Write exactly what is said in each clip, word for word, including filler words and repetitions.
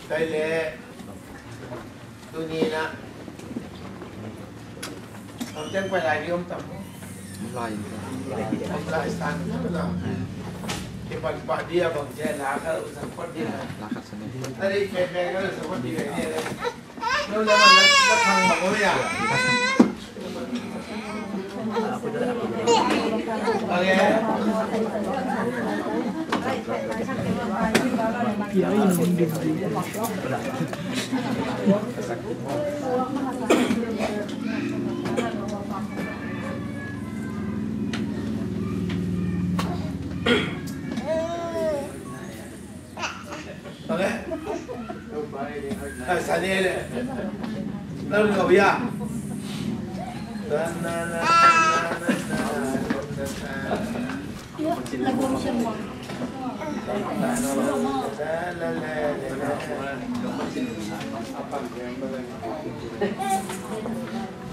Kei le. Tuni-in ah, om teng pai lai ding om tam maw? Om lai. Om lai san. Kipan pah ding a bang ci a, la khat uh sang phot ding a. La khat sang. Tadi khe khe ka sang phot ding a. Lo la man la, la thang ma ko ya.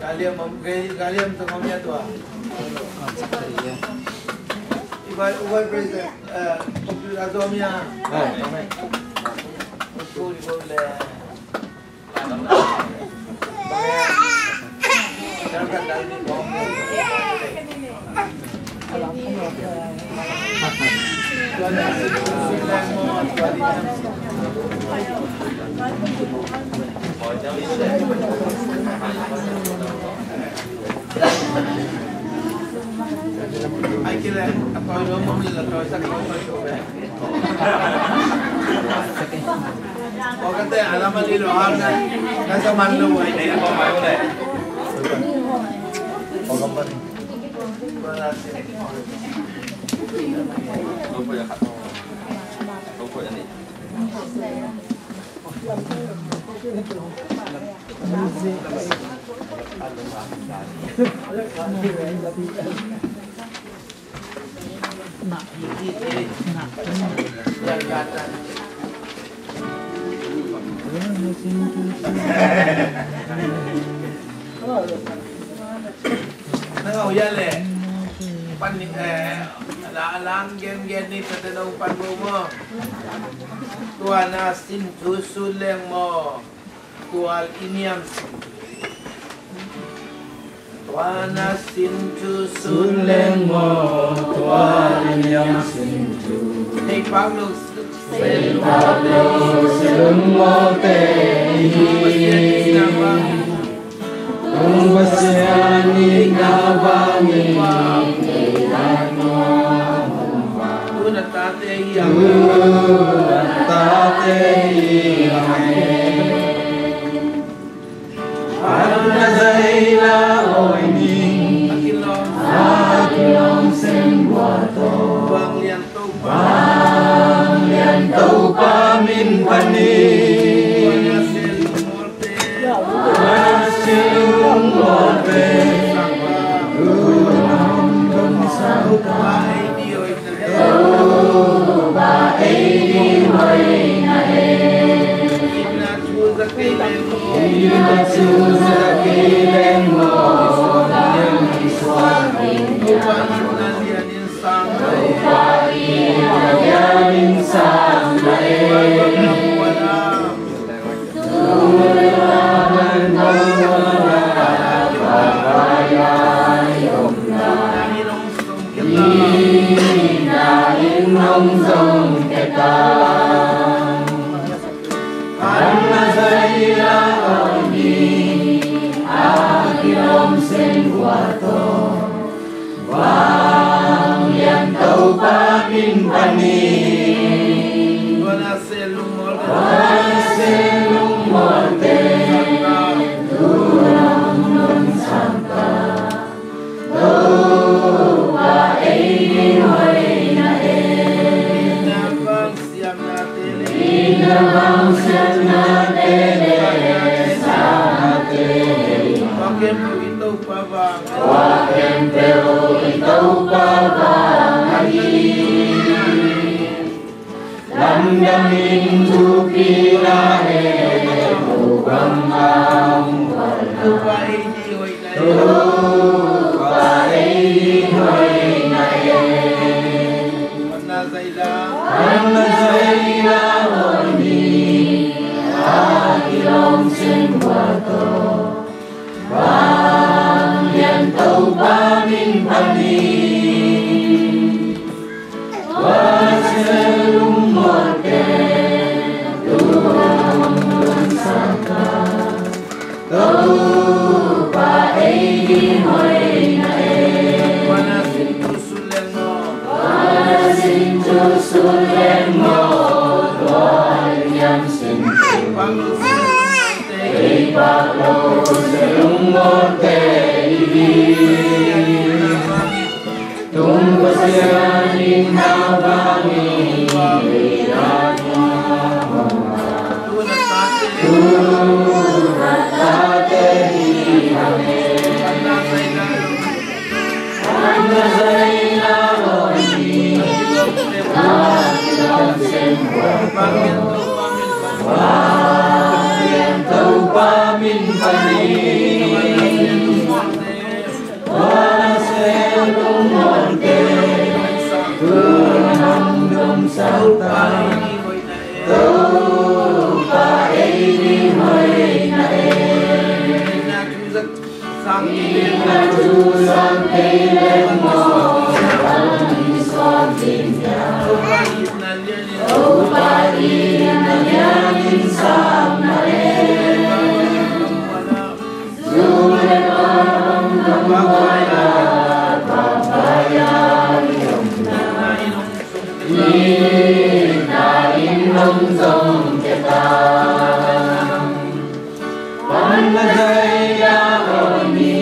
Galiam, Galiam tu kami atua. Ibai, ibai president, eh, computer tu kami ah. Na ngau ya le. Pan ni, eh, la, lang gen gen ni, sa te nong pan bo mo. Tua na sin tu sun leng mo. Tual i niam sin. Tua na sin tu sun leng mo, tual i niam sin tu. Hei, Paulo. Hei, Paulo, sun mo te i. Tung Pasian i na bangin. Tuna tate i. Tuna tate i. Amen. An na zai la oi ni. A kilawm, a kilawm sem bua to. Vanglian Topa, vanglian Topa min panin. Tua na selung mawlte. Tua na selung mawlte. Tua na hong dong saupa. Topa ei di hoih na e. Ina thu za kei leng maw. Ina thu za kei leng maw. Topa in a lian in sang na e. Topa in a lian in sang na e. Vanglian Topa min panin. Tua na selung mawlte. Bang siatna te le sa te, tua khempeuh i Topa bang, tua khempeuh i Topa bang ahi. Lamdang in thupina he, ko bang a hong guan a, Topa ei ding hoihna e. Topa ei ding hoihna e. Panna zaina, panna zaina aw ni, a kilawm sem gual tawh, vanglian Topa min panin. Tua nasem lungmawlte, tua hong lum sangta, Topa ei ding hoihna e. Tua nasem tusun leng maw, tua nasem tusun leng maw, tua liam sin, ei pak lo se lungmawlte i hi. Tung Pasian in na bangin, tu na tate hi hang e. Panna zaina aw ni, a kilawm sem gual tawh, vanglian Topa min panin. Tua nasem lungmawlte, tua hong lum sangta, Topa ei ding hoihna e. Sang in a thu zang kei leng maw, a mi suan ding hia? Topa in a lianin, Topa in a lianin sang na e. Zu le pa hong dong huai a, pa pai a i om na, i na in hong zong kei ta. Panna zaina aw ni,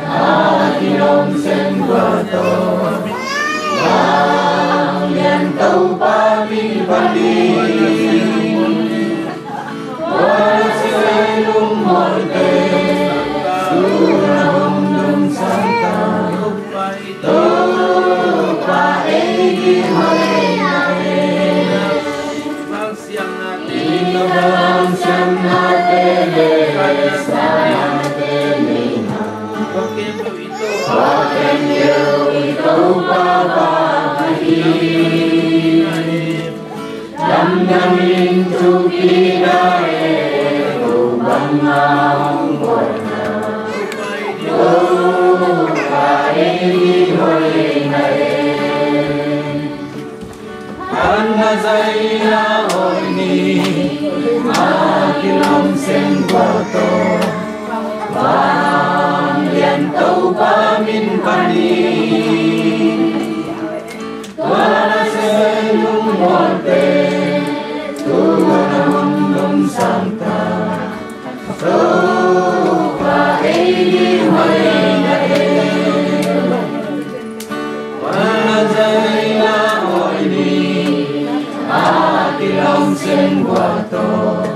a kilawm sem gual tawh, vanglian Topa min panin. Tua nasem lungmawlte, tua hong lum sangta, Topa ei ding hoihna e. Bang siatna te le sa te le, tua khempeuh i Topa bang ahi. Lamdang in thupina he, ko bang a hong guan a, Topa ei ding hoihna e. Panna zaina aw ni, a kilawm sem gual tawh, vanglian Topa min panin. Tua nasem lungmawlte, tua hong lum sangta, Topa ei ding hoihna e. Panna zaina aw ni, a kilawm sem gual tawh,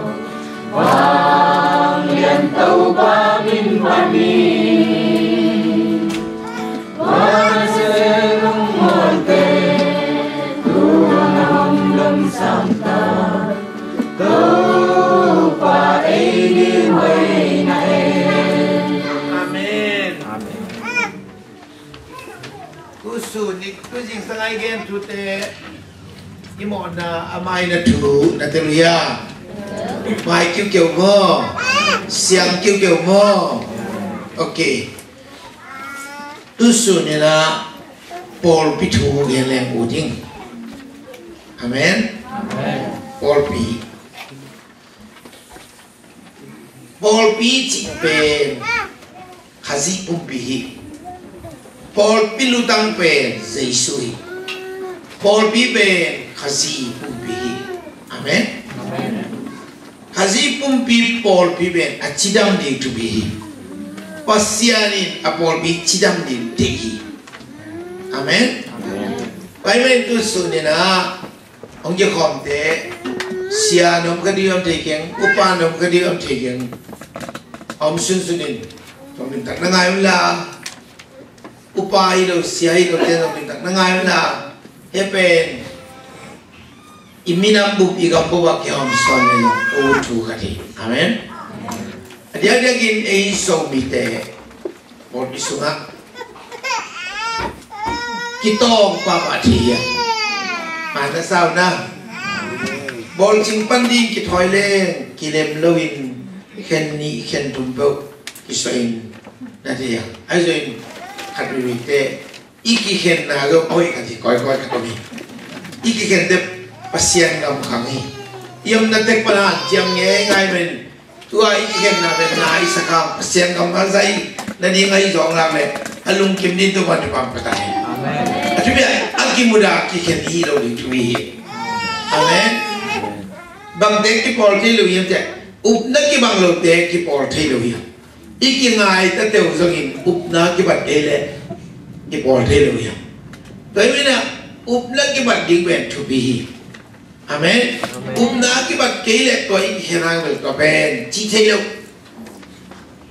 vanglian Topa min panin. Tua nasem lungmawlte, tua hong lum sangta, Topa ei ding hoihna e. Amen. Amen. Tusun i, tu zingsang a i gen thute, i mawhna a mai na thu na tel uh hia? Mai kiukiu maw? Siang kiukiu maw? Ok. Tusun in a pawlpi thu gen leng uh ding. Amen. Amen. Pawlpi. Pawlpi cih pen Khazih pumpi hi. Pawlpi lutang pen Jesu hi. Pawlpi pen Khazih pumpi hi. Amen. Amen. Khazih pumpi pawlpi pen a cidam ding thupi hi. Pasian in a pawlpi cidam ding deih hi. Amen. Amen. Bible in tusun in a hong kikhawmte Sia na om kha ding om thei keng, upa na om kha ding om thei keng. A om sunsun in zong ding tak na ngai un la. Upa hi lo, sia hi lo te zong ding tak na ngai un la. He pen i minam bup, i gam bup a kihawm sawn le lo, o thu khat hi. Amen. A diakdiak in ei Zomite pawlpi sungah kitawng pahpah thei hiam? A na sau na. Bawlcing pan ding kithawi leng kilem loin khen nih khen thum peuh kisuah in na thei hiam? Ahi zongin khat veivei te i kikhenna zong a hoih khat hi, kawikawi khat om hi. I kikhente Pasian gam khang hi. I omna tek pana ciam ngeingai men. Tua i kikhenna pen na i sak hang, Pasian gam a zai nading ahi zong lak le a lungkim ding Topa'n thupha pia ta hen. Amen. A thupi a, a kimudah kikhen hi lo ding thu hi. Amen. Bangte kipawl thei lo hiam cih leh, upna kibang lote kipawl thei lo hiam? I kingai ta teu zongin upna kibat kei leh kipawl thei lo hiam? Tua hi manin ah upna kibat ding pen thupi hi. Amen. Amen. Upna kibat kei leh tua i kikhen hang bel tua pen cih thei lo.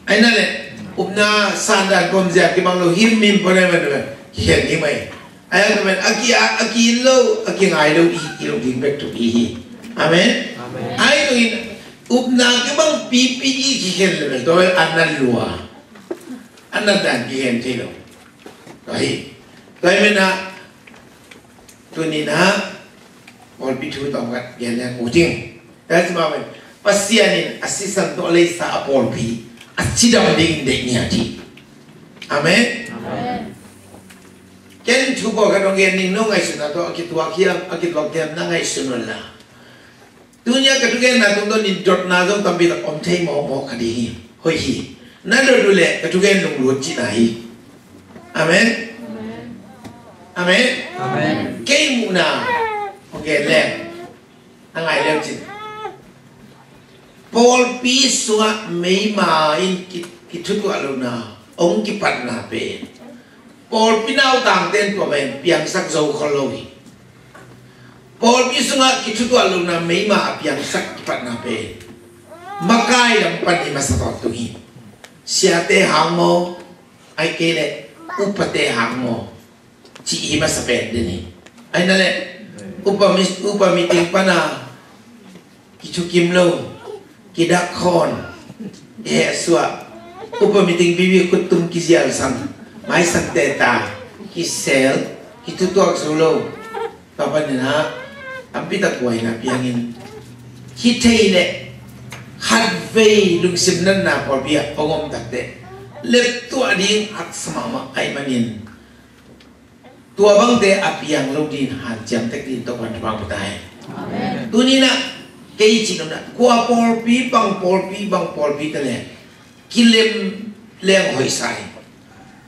Ahi na leh upna sandan pom zia kibang lo himhim pua na hi manin ah kikhen ding mah hi. Ahi zongin a ki, a ki lo, a kingai lo i, i lo ding bek thupi hi. Amen. Amen. Ahi zongin upna kibang pipi i kikhen le bel tua a na lua, a na dan kikhen thei lo. Tua hi. Tua hi manin ah tuni-in ah pawlpi thu tawm khat gen leng ut ing. Tua hi manin Pasian in a sisan tawh a leisa a pawlpi a cidam dingin deih ngiat hi. Amen. Amen. Ken thu pawlkhat hong gen ning, no ngaihsutna tawh a kituak hiam, a kituak hiam na ngaihsun un la. Tuni-a ka thugenna tungtawnin dotna zong tampi tak om thei mawkmawk kha ding hi. Hoih hi. Na dot uh leh ka thugen lunglut cihna hi. Amen. Amen. Amen. Kei muhna hong gen leng, a ngai leng cin, pawlpi sungah meima in ki, kithutuah lohna hong kipatna pen pawlpi nautangte in tua pen piangsak zo khol lo hi. Pawlpi sungah kithutuah lohna meima a piangsak kipatna pen makai lam pan hi masa tawntung hi. Siate hang maw, ahih kei leh upate hang maw cih hi masa pen den hi. Ahi na leh upa mi, upa meeting pana kithukim lo, kidak khawn, hehsuah, upa meeting bibi khuttum kizialsang, maisangte ta kisel, kithutuak zo lo. Tua panin ah tampi tak buaina piangin, hi thei leh khatvei lungsim natna pawlpi ah hong om takteh leptuah ding haksa mahmah ahih manin, tua bangte a piang lo dingin hanciam tek dingin Topa'n thupha pia ta hen. Amen. Tuni-in ah kei cih nopna, kua pawlpi, bang pawlpi, bang pawlpi ta leh kilem leng hoihsa hi.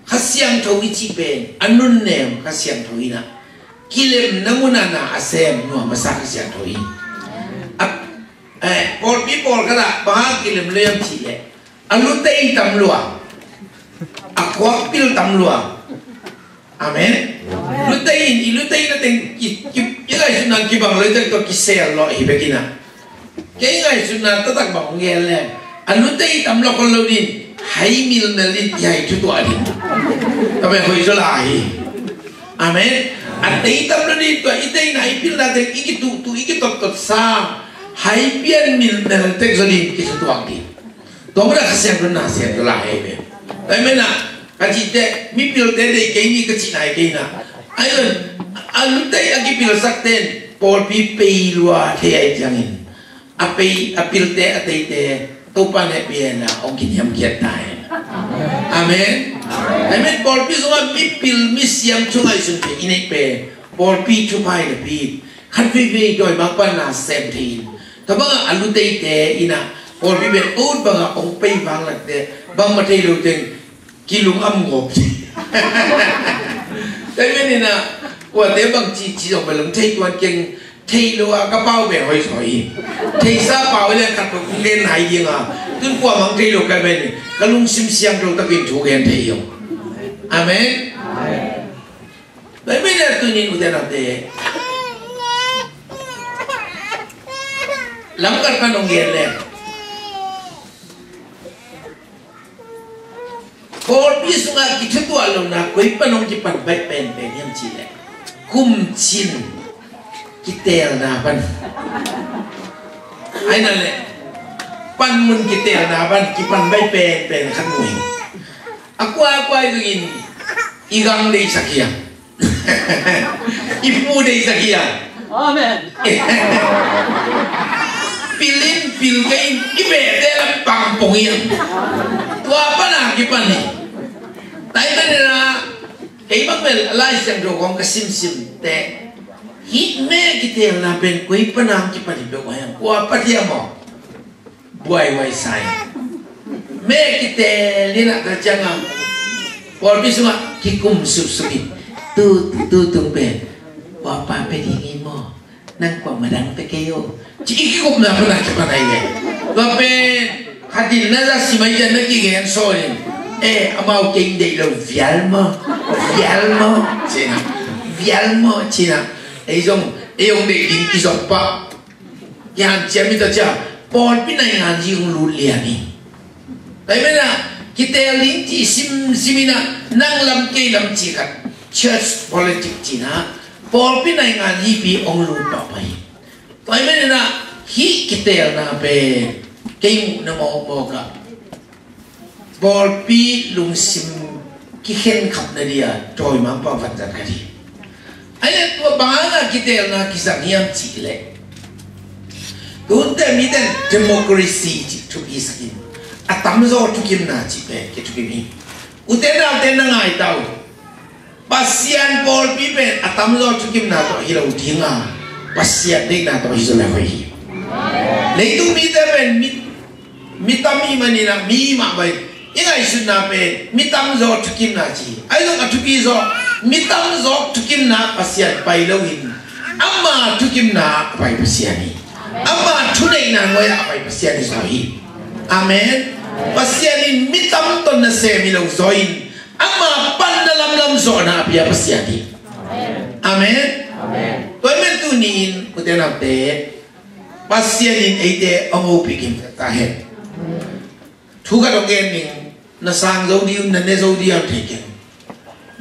Kha Siangtho i cih pen a nunnem Kha Siangtho hi-in ah, kilemna munah na a sem nuam masa Kha Siangtho hi. A, eh, pawlpi pawlkhat ah bang hang kilem lo hiam cih leh a lutei tam lua, a kuakpil tam lua. Amen. Lutei in, i lutei na teng ki, ki, i ngaihsutna kibang lo hi, tua kisel lo hi bek in ah. Kei ngaihsutna taktak bang hong gen leh, a lutei tam lua khol lo ding, hai milmel ding, i hai thutuah ding. Tua pen hoih zaw lai hi. Amen. A tei tam lua ding, tua i teina i pilna teng i kituhtuh, i kitottot sa, hai pian milmel tek zaw ding, kithutuak ding. Tua mah Kha Siangtho na sem zaw lai hi ve. Tua hi manin ah ka cihte, mipilte deih kei ni ka cihna hi kei in ah. Ahi zongin a lutei a kipilsakte in pawlpi pei lua thei ahih ciangin, a pei, a pilte, a teite Topa'n hehpih hen la hong kiniamkhiat ta hen. Amen. Amen. Pawlpi sungah mipil misiam thu ngaihsun thei i neih pen pawlpi thupha hi napi, khat veivei dawi mangpa na sem thei in, tua bangah a luteite in ah pawlpi pen ut bangah hong pei vanglak teh bangmah thei lo teng kilung am ngawp. Tua hi manin ah kuate bangci ci zong bel hong thei tuan keng, thei lo a ka pau pen hoih zaw hi. Theisa pau hi leh khat kong gen nai ding a, tun kuamah hong thei lo ka hi manin ka lungsim siangtho takin thu gen thei hi. Amen. Tua hi manin ah tuni-in ute naute, Lamkal pan hong gen le, pawlpi sungah kithutuah lohna koi pan hong kipan baih penpen hiam cih leh, kum cin kiteelna pan. Ahi na le, panmun kiteelna pan kipan baih penpen khat mu hi. A kuakua hi zongin i gang deihsak hi a, i pu deihsak hi a. Amen. Pil in pil kei in i behte lam pangpong hi a. Tua pana kipan hi. Tua ahih manin ah, kei bang bel a Lai Siangtho kong ka simsim teh, hih me kiteelna pen koi pana kipan hi peuh a hiam, kua pat hiam maw? Buaihuai sa in, me kiteel in ah, tua ciangin pawlpi sungah kikum supsup in, tu, tu tung pen, kua pa pe ding hi maw? Nang kua madang pe kei o, ci i kikupna pana kipan ahi ve. Tua pen khat in na za sim ahi ciang na kigen sawn in, eh, amau kei deih lo vial maw? Vial maw? Ci na, vial maw? Ci na, ei zong, ei zong deih ding kizop pah. Kihanciam hi ta cia, pawlpi naingan zi hong lut lian hi. Tua ahih manin ah, kiteel ding cih simsim in ah, nang lam kei lam cih khat, church politics cih na, pawlpi naingan zi pi hong lut pahpah hi. Tua ahih manin ah, hih kiteelna pen kei muhna mawkmawk ah, pawlpi lungsim kikhenkhapna dia dawimangpa vanzat khat hi. Ahi leh tua bang hangah kiteelna kizang hiam cih leh, tu hun te mite in democracy cih thupi sak in, a tamzaw thukimna cih pen kithukim hi. Ute naute na ngai ta uh. Pasian pawlpi pen a tamzaw thukimna tawh hi lo ding a, Pasian deihna tawh hi zaw le hoih hi. Leitung mite pen mi, mi tam hi manin ah, mi mah bang i ngaihsutna pen mi tamzaw thukimna ci hi. Ahi zong a thupi zaw, mi tamzaw thukimna Pasian pai lo in, ama thukimna a pai Pasian hi. Ama thuneihna nuai ah a pai Pasian hi zaw hi. Amen. Pasian in mi tam tawh nasem hi lo zaw in, ama panna lamlam zawhna a pia Pasian hi. Amen. Tua ahih manin tuni-in ute naute, Pasian in eite hong hopih kim ta hen. Thu khat hong gen ning, na sang zo ding, na ne zo ding thei keng.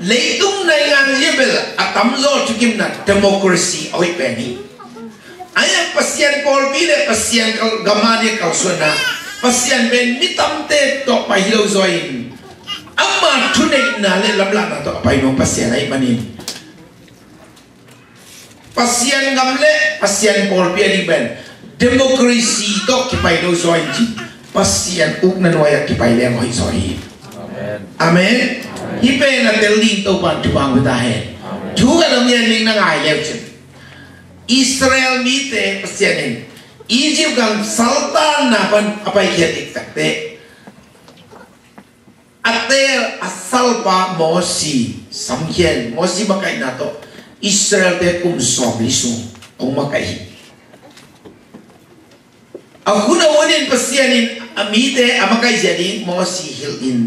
Leitung naingan zia bel a tamzaw thukimna democracy a hoih pen hi. Ahi zongin Pasian pawlpi le Pasian kal, gam a dia kalsuanna, Pasian pen mi tamte tawh pai hi lo zaw in, ama thuneihna le lamlahna tawh a pai nuam Pasian ahih manin, Pasian gam le Pasian pawlpi a ding pen democracy tawh kipai lo zaw in ci, Pasian ukna nuai-ah kipai leng hoih zaw hi. Amen. Hih pen a tel ding Topa'n thupha hong pia ta hen. Thu khat hong gen ning, na ngai le uh cin. Israel mite Pasian in Egypt gam saltanna pan a paikhiat diktak teh, a teel a salpa Mosi samkhia in, Mosi makaihna tawh Israelte kum sawmli sung hong makaih hi. A hun a hun in Pasian in a mite a makaih zia ding Mosi hilh in,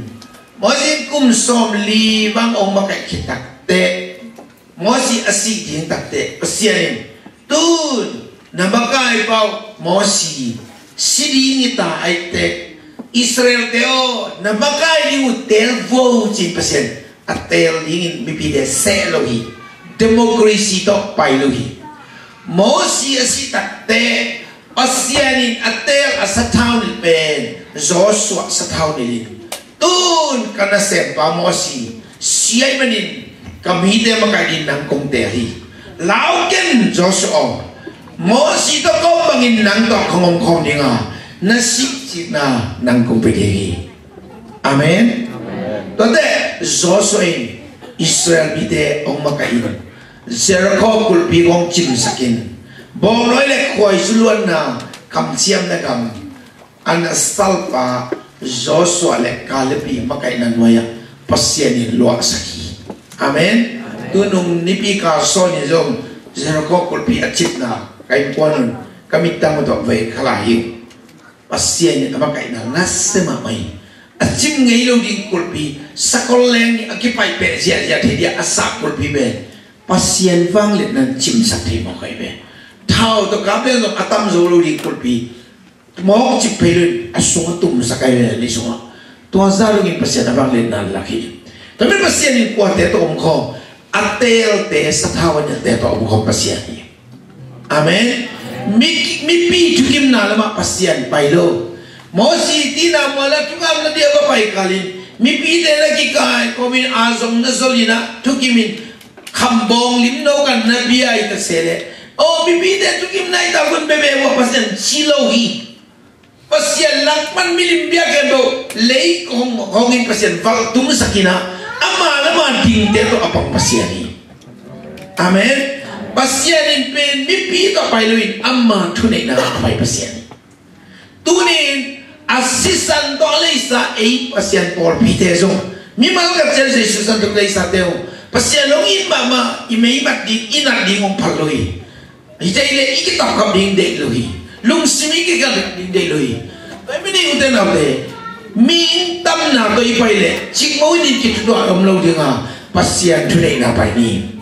Mosi in kum sawmli bang hong makaih khit tak teh, Mosi a sih ding tak teh Pasian in, "Tun na makaipa uh Mosi si ding hi ta ahih teh, Israelte aw, na makai ding uh teel vo," ci-in Pasian a teel dingin mipite seh lo hi. Democracy tawh pai lo hi. Mosi a sih tak teh Pasian in a teel a sathau nilh pen Joshua sathau nilh in, "Tun ka nasempa Mosi si ahih manin ka mite makaih dingin nang kong teel hi. Lau ken Joshua aw, Mosi tawh kawm bangin nang tawh kong omkhawm ding a, na sihna nang kong pia ding hi." Amen. Tuate Joshua in Israel mite hong makaih in, Jericho kulhpi hong cimsak in, bawngnawi le khuaizu luanna, kamciamna gam, a nasalpa Joshua le Caleb i makaihna nuai-ah Pasian in luahsak hi. Amen. Tunung nipi kal sawnin zong Jericho kulhpi a cimna ka innkuan un ka mittang uh tawh vei kha lai hi. Pasian in a makaihna nasia mahmah hi. A cim ngei lo ding kulhpi, sakol leng nih a kipaih peh ziahziah thei ding a sah kulhpi pen Pasian vangliatna in cimsak thei mawk ahi ve. Thau tawh kap leng zong a tam zo lo ding kulhpi mawk cip phei lo in a sungah tumsak ahi ve, lei sungah. Tua zah dongin Pasian a vangliatna lak hi. Tua manin Pasian in kuate tawh om khawm, a teelte, sathau a nilhte tawh om khawm Pasian hi. Amen. Mi, mipi thukimna lamah Pasian pai lo. Moses tina mual ah thungetna dia va pai kalin mipite na kikai kawmin a zong na zolin ah thukimin khambawng limno kan na bia i ta se leh, aw, mipite thukimna i ta kun bebe uh a Pasian ci lo hi. Pasian langpan milim biak en lo, lei hong, hongin Pasian valh tumsak in ah, ama lama dingte tawh a pang Pasian hi. Amen. Pasian in pen mipi tawh pai lo in ama thuneihna a pai Pasian hi. Tunin a sisan tawh a leisa ei Pasian pawlpite zong mimal khat ciang Jesu san tawh leisate uh Pasian hong it mahmah i meimat ding i nat ding hong phal lo hi. Hi tei le i kitapkhap ding deih lo hi. Lungsim i kikap ding deih lo hi. Tua i mi ute naute, mi tamna tawh i pai le cikmo in kithutuah om lo ding a, Pasian thuneihna pai ni.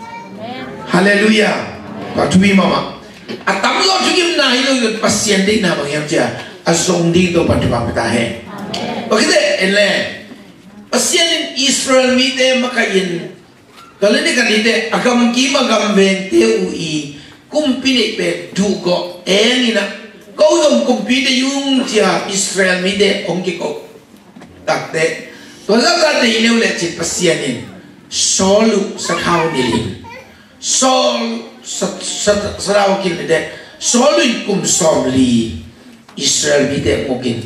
Halleluiah. Tua thupi mahmah. A tamzaw thukimna hi lo in Pasian deihna bang hiam cia a zong ding Topan thupha pia ta hen. Tua khit teh en le, Pasian in Israel mite makaih in, tua le ni kan hite a gamkim a gamvengte uh i kumpi neih pen duhgawh eng in ah, ko zong kumpi deih ung cia Israel mite hong kiko takteh, tua zahzah deih leu le cin Pasian in Saul uh sathau nilh in, Saul sa, sa, sathau kilh in teh, Saul in kum sawmli Israel mite mukin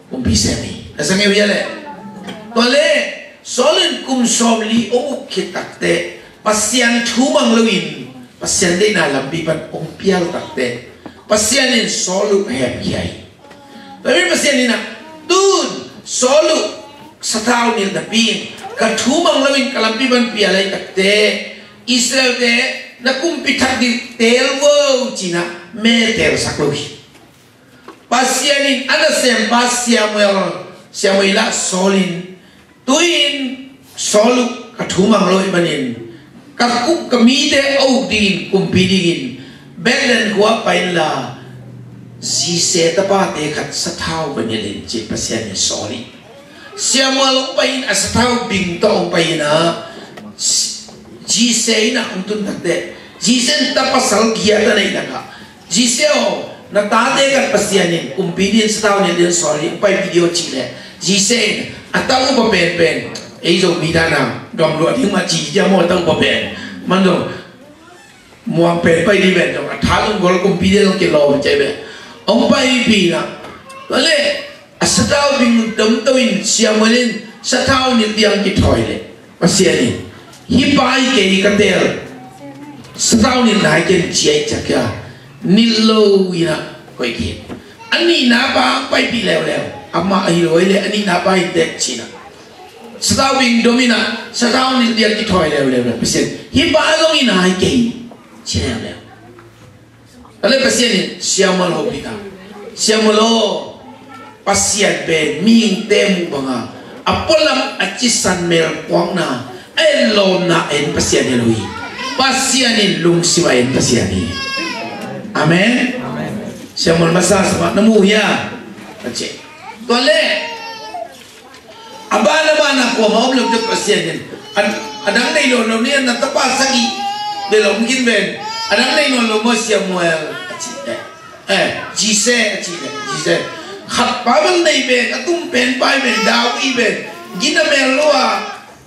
kumpi sem hi. Na sa ngei uh hia le? Tua le Saul in kum sawmli hong uk khit takteh Pasian thu mang loin Pasian deihna lampi pan hong pial takteh Pasian in Saul uh hemkhia hi. Tua hi Pasian in ah, tun Saul uh sathau nilh napi in ka thu mang loin ka lampi pan pial lai takteh Israelte na kumpi thak ding teel vo cin ah me teelsak lo hi. Pasian in a nasempa Samuel, Samuel ah Saul in, tu-in Saul uh ka thu mang lo ahih manin ka kum, ka mite a uk dingin, kumpi dingin Bethlehem khua pai inla Jesse tapate khat sathau va nilh in ci Pasian in Saul in. Samuel hong pai in a sathau bing tawh hong pai in ah, Jesse in ah hong tun takteh Jesse in ta pasal giat a neih lakah, Jesse aw, na tate khat Pasian in kumpi dingin sathau nilh dingin Saul in hong pai video cih leh, Jesse in a ta upa penpen, ei Zomi dan a gamluah ding mah ci cia maw, a ta upa pen, man zong muang pen pai ding pen zong a tha zong gol, kumpi dingin zong kilawm cia pen hong paipih in ah, tua le a sathau bing domto in Samuel in sathau nilh ding kithawi leh Pasian in, hih pa hi kei ka teel, sathau nilh nai ken ci a, ih ciak hia, nilh lo in ah koih kik. A nihna pa hong paipih leuleu, amah ahi lo hi leh a nihna pa hi teh ci in ah, sathau bing dom in ah sathau nilh ding kithawi leuleu leh Pasian, hih pa zong i nai kei ci leuleu. Tua le Pasian in Samuel hopih ta. Samuel aw, Pasian pen mihingte muh banga a pualam a cisan melpuakna, a etlawmna a en Pasian hi lo hi. Pasian in lungsim a en Pasian hi. Amen. Samuel masa sungah na mu hia? A ci. Tua le a ban a ban a kuamah om lo teh Pasian in a, a dang nei nawn lo ni, na tapa sagih bel om khin ven. A dang nei nawn lo maw Samuel a cih leh, eh, Jesse a cih leh, Jesse khat pa bel nei ven, a tum pen pa hi ven, David hi ven. Gin a mel lo a,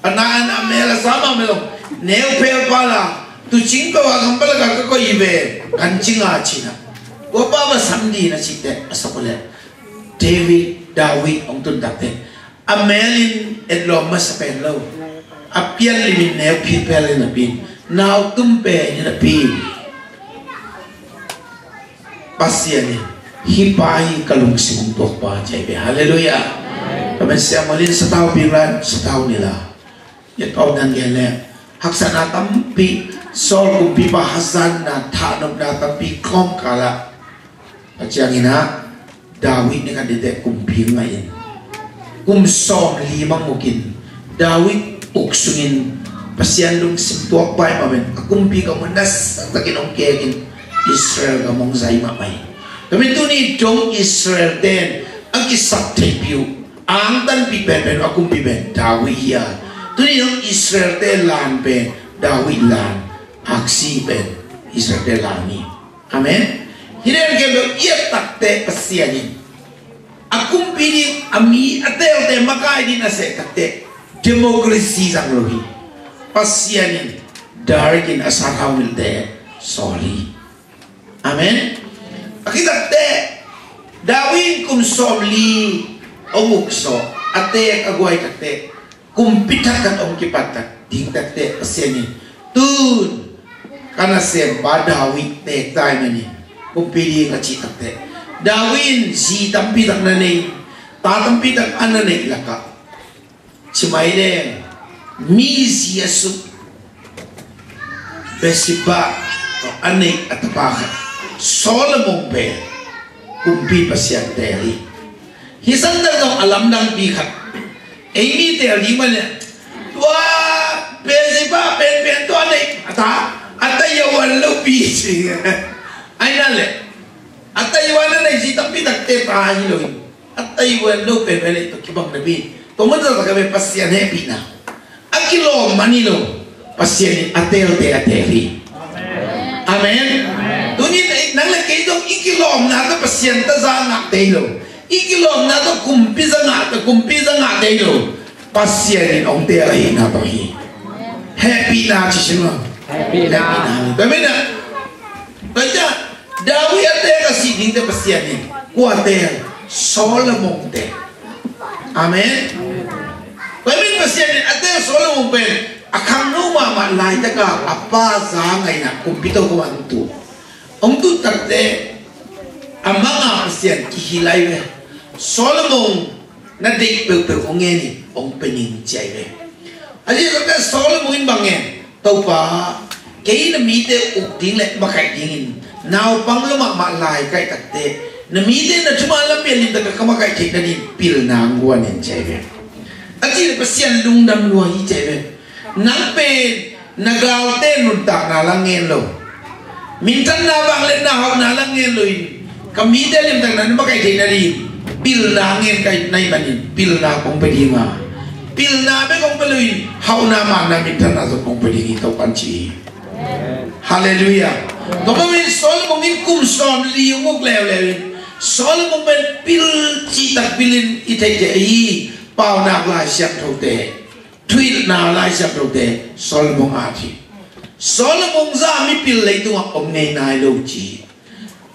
a na, a na mel a sa mah mel lo, neu phel pa la, tuucing peuh a gam pa lakah ka koih hi ven, kan cing a ci in ah. Kua pa va sam ding na cih teh a sak uh leh David, David hong tun takteh a mel in etlawm masa pen lo, a pian lim in neu phit phel hi napi in, nau tum pen hi napi in, Pasian in hih pa hi ka lungsim hong tuak pa ci hi ve. Halleluiah. Tua pen Samuel in sathau bing la, sathau nilh a, i tawpna gen leh haksatna tampi, Saul kumpipa hazatna, thahnopna tampi khawm kal ah, a ciangin ah David ni khat dite kumpi ngaih in, kum sawmli mangmuk in, David uk sungin Pasian lungsim tuak pa hi mah pen, a kumpi gam ah nasatakin hong kek in, Israel gam hong zai mahmah hi. Tua manin tuni dong Israel ten a kisap theihpih uh, angtanpih penpen a kumpi pen David hi a, tuni dong Israel te lan pen David lan, aksi pen Israel te lan hi. Amen. Hi den kem dong i et takte Pasian in a kumpi ding a mi a teelte makai ding a seh takte democracy zang lo hi. Pasian in direct in a sathau ngilte sawl hi. Amen. A kitakte David in kum sawmli a uk sawh a teek a guai takte kumpi thakhat hong kipat tak ding takte Pasian in tun ka nasempa David teek ta hi manin kumpi ding a cih takte David in zi tampi tak na nei, ta tampi tak a na neih lakah ci mai leng mi zi a suk Bathsheba a neih a tapa khat Solomon pen kumpi Pasian teel hi. Hi santak zong a lamdangpi khat ei mi teel ding mah leh tua Bathsheba penpen tua neih a ta a ta yawan lopi ci. Aina leh a ta yawan a neih zi tampi takte ta hi lo hi. A taiwan lo penpen ei tua kibang na pi. Tua man zong ka ve Pasian hehpihna a kilawm man hi lo. Pasian in a teelte a teel hi. Amen. Tunin ei nang le kei zong i kilawmna tawh Pasian ta za ngah te hi lo. I kilawmna tawh kumpi za ngah, kumpi za ngah te hi lo. Pasian in hong teel ahihna tawh hi. Hehpihna ci sin lo. Hehpihna. Hehpihna. Tua manin ah Tua ciang David a teek a sih dingte Pasian in kua teel? Solomon teel. Amen. Tua manin Pasian in a teel Solomon pen a khangno mahmah laitaka a pa za ngaihna kumpi tawh kua hong tu, hong tu takte a manga Pasian kihi lai ve. Solomon na deih peuhpeuh hong ngen in hong pe ning ci ai ve. A ziahziahte Solomon in bang ngen? Topa, kei na mite uk ding le makaih dingin naupang lua mahmah lai kaih takte na mite na thuman lam pian limtak a ka makaih theih nadin pilna hong guan in ci ai ve. A cih leh Pasian lungdam lua hi ci ai ve. Nang pen na galte nuntakna la ngen lo, minthanna vangliatna hauhna la ngen lo in ka mite limtakna na makaih theih nadin pilna ngen ka hih manin pilna kong pe ding a, pilna bek kong pe lo in hauhna, manna, minthanna zong kong pe ding hi, Topa'n ci hi. Halleluiah. Tua manin Solomon in kum sawmli hong uk leuleu in Solomon pen pil cihtak pil in i theih theih ahi, Paunak Lai Siangthote, Thuhilhna Lai Siangthote Solomon at hi. Solomon zah mipil leitungah om ngei nai lo ci.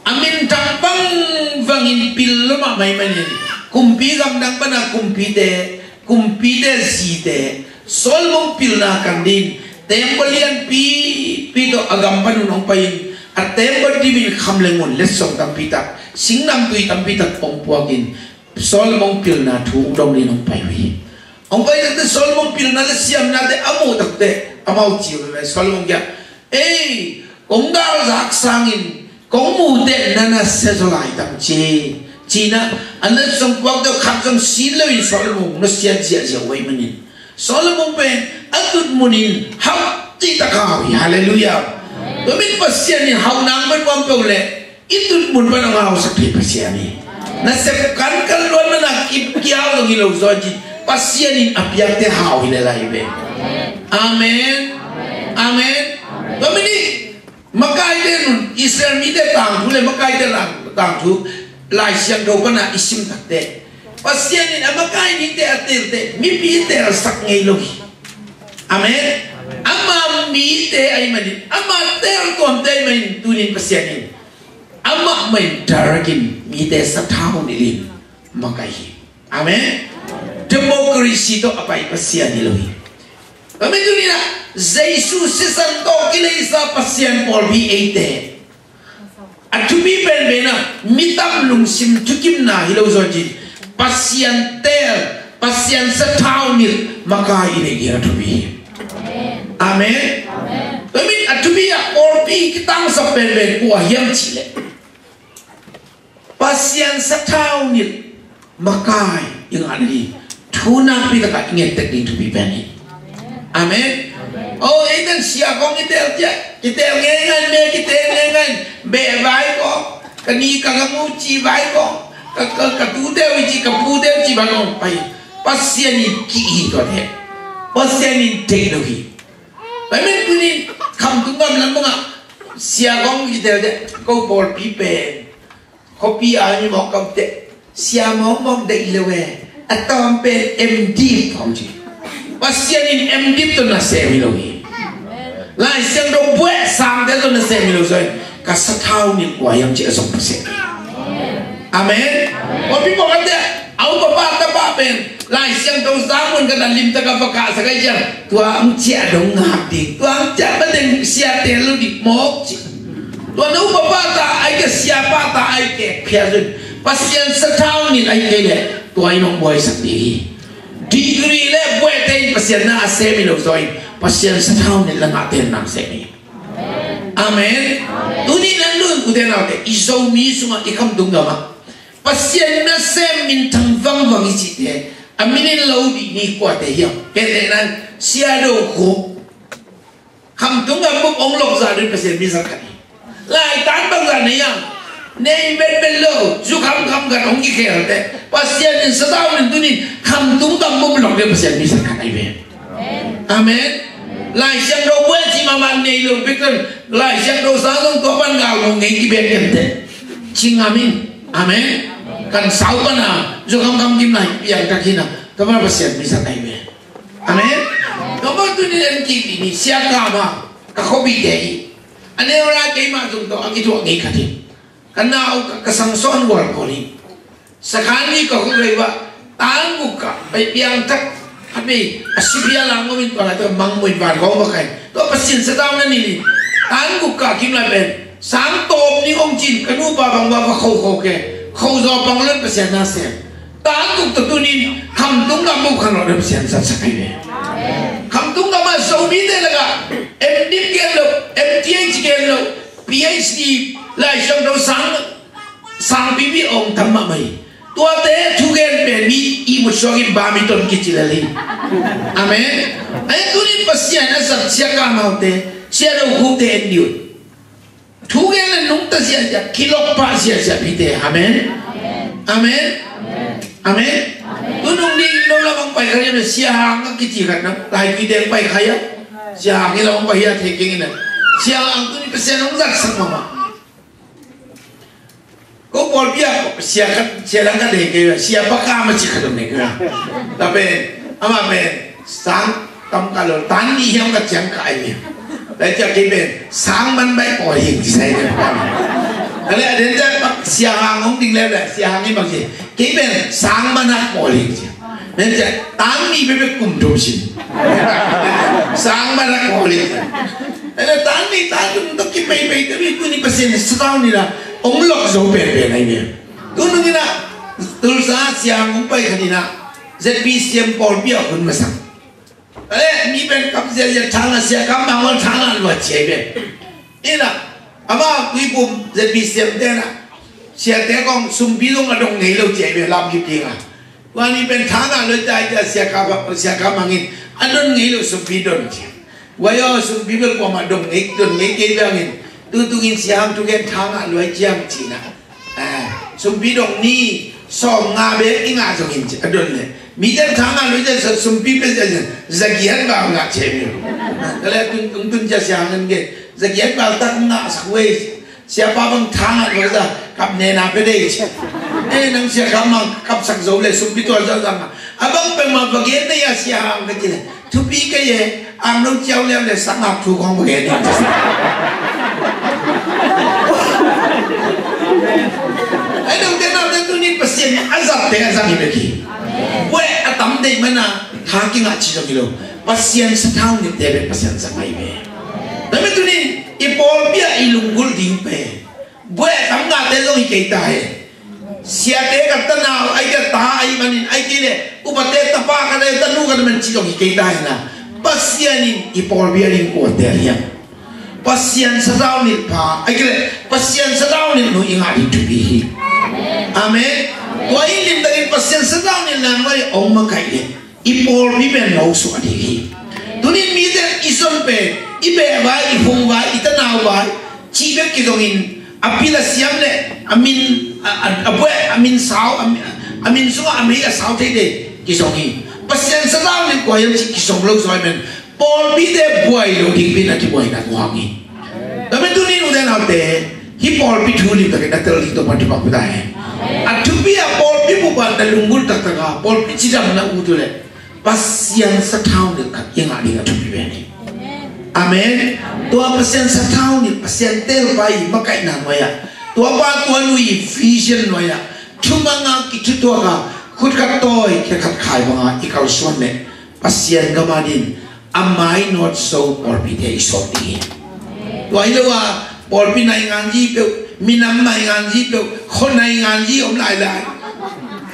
A minthang vangvangin pil lua mahmah ahih manin kumpi gamdang pana kumpite, kumpite zite Solomon pilna kan dingin tembaw lianpipi tawh a gam panun hong pai-in a tembaw dimin kham le ngun letsong tampi tak, singnamtui tampi tak hong puakin Solomon pilna thu hong dong dingin hong pai uh hi. Hong pai takte Solomon pilna le siamnate a muh takte amau ci uh hi ve, Solomon kiang, ei, kong galzak sangin kong mute na nasia zaw lai tam ci, ci-in ah a letsong puakte uh khat zong sin loin Solomon nusiat ziahziah uh ahih manin Solomon pen a tutmun in hau cihtak hau hi. Halleluiah. Tua manin Pasian in hauhna hong pia nuam peuh leh i tutmun pan hong hausak thei Pasian hi. Nasep kankan luat mana ki, kiau zong hi lo zaw cin Pasian in a piakte hau hi lel ahi ve. Amen. Amen. Tua manin makaite nun, Israel mite tangthu le makaite tangthu Lai Siangtho pana i sim takte Pasian in a makai dingte a teelte mipi teelsak ngei lo hi. Amen. Ama mite ahih manin, ama teeltuamte ahih manin tunin Pasian in amah mah in direct in mite sathau nilhin makai hi. Amen. Democracy tawh a pai Pasian hi lo hi. Amen. Tunin ah Jesu sisan tawh kileisa Pasian pawlpi eite a thupi penpen ah mi tam lungsim thukimna hi lo zaw cin Pasian teel, Pasian sathau nilh makai i neih ding a thupi hi. Amen. Amen. Tua manin a thupi ah pawlpi kitangsap penpen kua hiam cih leh Pasian sathau nilh makai i ngah nading thu nakpi takah i nget tek ding thupi pen hi. Amen. Aw, eiten sia kong i teel ciang Kitel ngeingai, me kitel ngeingai. Beh vai ko, ka ni ka gamu ci vai ko, ka, ka, ka tute uh ci, ka pute uh ci vai ko pai. Pasian in ki hi tuate. Pasian in thei lo hi. Pai men tunin Khamtung gam lam bangah sia kong kitel te, ko pawlpi pen khuapi a mi mawk kamte, sia mawkmawk deih lo e. A tawm pen M.Div hong ci. Pasian in M.Div tawh nasem hi lo hi. Lai Siangtho buaih sangte tawh nasem hi lo zoi. Ka sathau nih kua hiam ci a zong Pasian hi. Amen. Pawlpi pawlkhatte a upa pa tapa pen Lai Siangtho sang mun ka na limtak a va kahsak ai ciang, tua ang ciah dong ngak ding, tua ang ciah ma deng siate lo ding mawk ci. Tua na upa pata ai ke, siapa ta ai ke phia zun, Pasian sathau nih ai ke le tua in hong buaisak ding hi. Degree le buaihte in Pasian na a sem hi lo zaw in, Pasian sathau nih la ngahte in na sem hi. Amen. Tuni nan lun ute naute, i Zomi sungah i Khamtung gamah Pasian nasem minthang vangvang i cihte a min in lo dih ni kuate hiam? Kei te nan Sia Do Khup. Khamtung gam bup hong lok zah dun Pasian mi zat khat hi. Laitan bangzah nei a, nei betbet lo, zu khamkham khat hong kikhel te, Pasian in sathau nih tunin Khamtung gam bup lok dih Pasian mi zat khat ahi ve. Amen. Lai Siangtho buai ci mahmah nei lo bek tun, Lai Siangtho sang zong tua pan gal mong ngei kibek kente. Ci ngam in. Amen. Kan sau pan a zu khamkham kim lai piang tak hi na, tua pan Pasian mi zat ahi ve. Amen. Tua bang tunin en kik dih ni, Sia Kam a, ka khuapite hi. A neu lai keimah zong tawh a kithuah ngei khat hi. Ka nau ka, ka sang sawn gual pawl hi. Sakhan ni ka khut vei vah, tang guk ka pai piang thak. Khat vei a sipia lang ngom in tua lai tawh mang muin van gawng va kai. Tua Pasian sathau na ni ni. Tang guk ka kim lai pen sang tawp ni hong cin, ka nupa bang va va kho kho ke. Kho zaw pang lon Pasian na sem. Tang guk tawh tunin Khamtung gam bup khan lo dih Pasian zatsak ahi ve. Khamtung gam a Zomite lakah M.Div gen lo, M.Th gen lo, Ph.D, Lai Siangtho sang, sang pipi ong tam mahmah hi. Tuate thugen pen mi ihmut suak in bam i ton kici lel hi. Amen. Ahi tunin Pasian a zat Sia Kam Hau te, Sia Do Khup te en dih un. Thugen a nungta ziahziah, kilok pah ziahziah pite. Amen. Amen. Amen. Tu nung ding no lam hong pai kha hiam, Sia Hang a kici khat na, Laitui teng pai kha hiam. Sia Hang i lam hong pai hiam thei keng in a. Sia Hang tunin Pasian hong zatsak mahmah. Ko pawlpi ah sia khat, sia dang khat nei kei, sia paka ma ci khat om nei kei. Tua pen amah pen sang tam kah lo, tan nih hiam khat ciang kah ahi. Lai ciang kei pen sang man baih pawl hing ci sai ding. Kale a den ciang Sia Hang hong ding leh, Sia Hang in bang ci, kei pen sang man hak pawl hing ci. Nen ciang tan nih peuhpeuh kum thum sin. Sang man hak pawl hing ci. Ene tan nih tan thum tawh kipeipei te mi, tuni Pasian sathau nih la hong lok zo penpen ahi ve. Tu nung in a Tulsa Sia Hang hong pai khat in a ZBCM pawlpi ah hun masa. Kale mi pen kap ziahziah, thangah Sia Kam Hau thangah lua ci ahi ve. In a amah Tuiphum ZBCM te in a siate kong sumpi zong a dong ngei lo ci ahi ve, lam kip ding a. Tua ni pen thangah lua ci ahi ve, Sia Kam, Sia Kam Hang in a don ngei lo, sumpi don ci. Guai aw, sumpi bel kuamah dong ngei, don ngei kei bangin, tutung in Sia Hang thugen thangah luai ciang ci na. Ah, sumpi dong ni sawm nga bek i ngah zongin ci a don le. Mi ten thangah luai ciang sumpi bel za, za, zagiat bang ngah ci mi. Kale tun, tun, tun ciang Sia Hang in gen, zagiat bang tak ngah sak wei. Siapa bang thangah bang za kap nena pe dei ci. Eh, nang Sia Kam Hang kapsak zo le sumpi tua za za ngah. A bang peuhmah va gen dei a Sia Hang ka ci le. Thupi kei e, ang nong ciau liam le sang ngak thu kong va gen ding. Ai dong te nau te tunin Pasian a zatte a zang hi bek hi. Buaih a tam deih mana tha kingah ci zong hi lo. Pasian sathau nih te bek Pasian zang ahi ve. Tua mi tunin i pawlpi ah i lunggulh ding pen buaih a tam ngahte zong hi kei ta he. Siate ka tanau, ai ka ta ahi manin, ai kei le upate tapa ka le tanu ka le man ci zong hi kei ta hi na. Pasian in i pawlpi a ding kuate a hiam? Pasian sathau nih pha, ai kei le Pasian sathau nih nu i ngah ding thupi hi. Amen. Tua in limtakin Pasian sathau nih nang vai ong makaih le i pawlpi pen lo suah ding hi. Tunin mite i zon pen i beh vai, i phung vai, i tanau vai, cih bek kizongin, a pil a siam le a min, a, a, a buai, a min sau, a min, a min sungah a mei a sau theite kizong hi. Pasian sathau nilh kua hiam cih kizong lo zaw hi men, pawlpite buai lo ding pen a kibuaina kua hi. Tua men tuni ute naute, hih pawlpi thu limtakin a tel ding Topa'n thupha pia ta hen. A thupi a pawlpi bup a na lunggulh taktak a pawlpi cidamna ut uh leh Pasian sathau nilh khat i ngah ding a thupi pen hi. Amen. Tua Pasian sathau nilh, Pasian teelpa i makaihna nuai-ah, tuapa tua nu i vision nuai-ah, thumang a kithutuak a, khut khat tawi, khe khat khai banga i kalsuan leh Pasian gam adingin a mainawt zo pawlpite i sawm ding hi. Tua hi lo a, pawlpi nainganzi peuh, minam nainganzi peuh, khua nainganzi om lailai.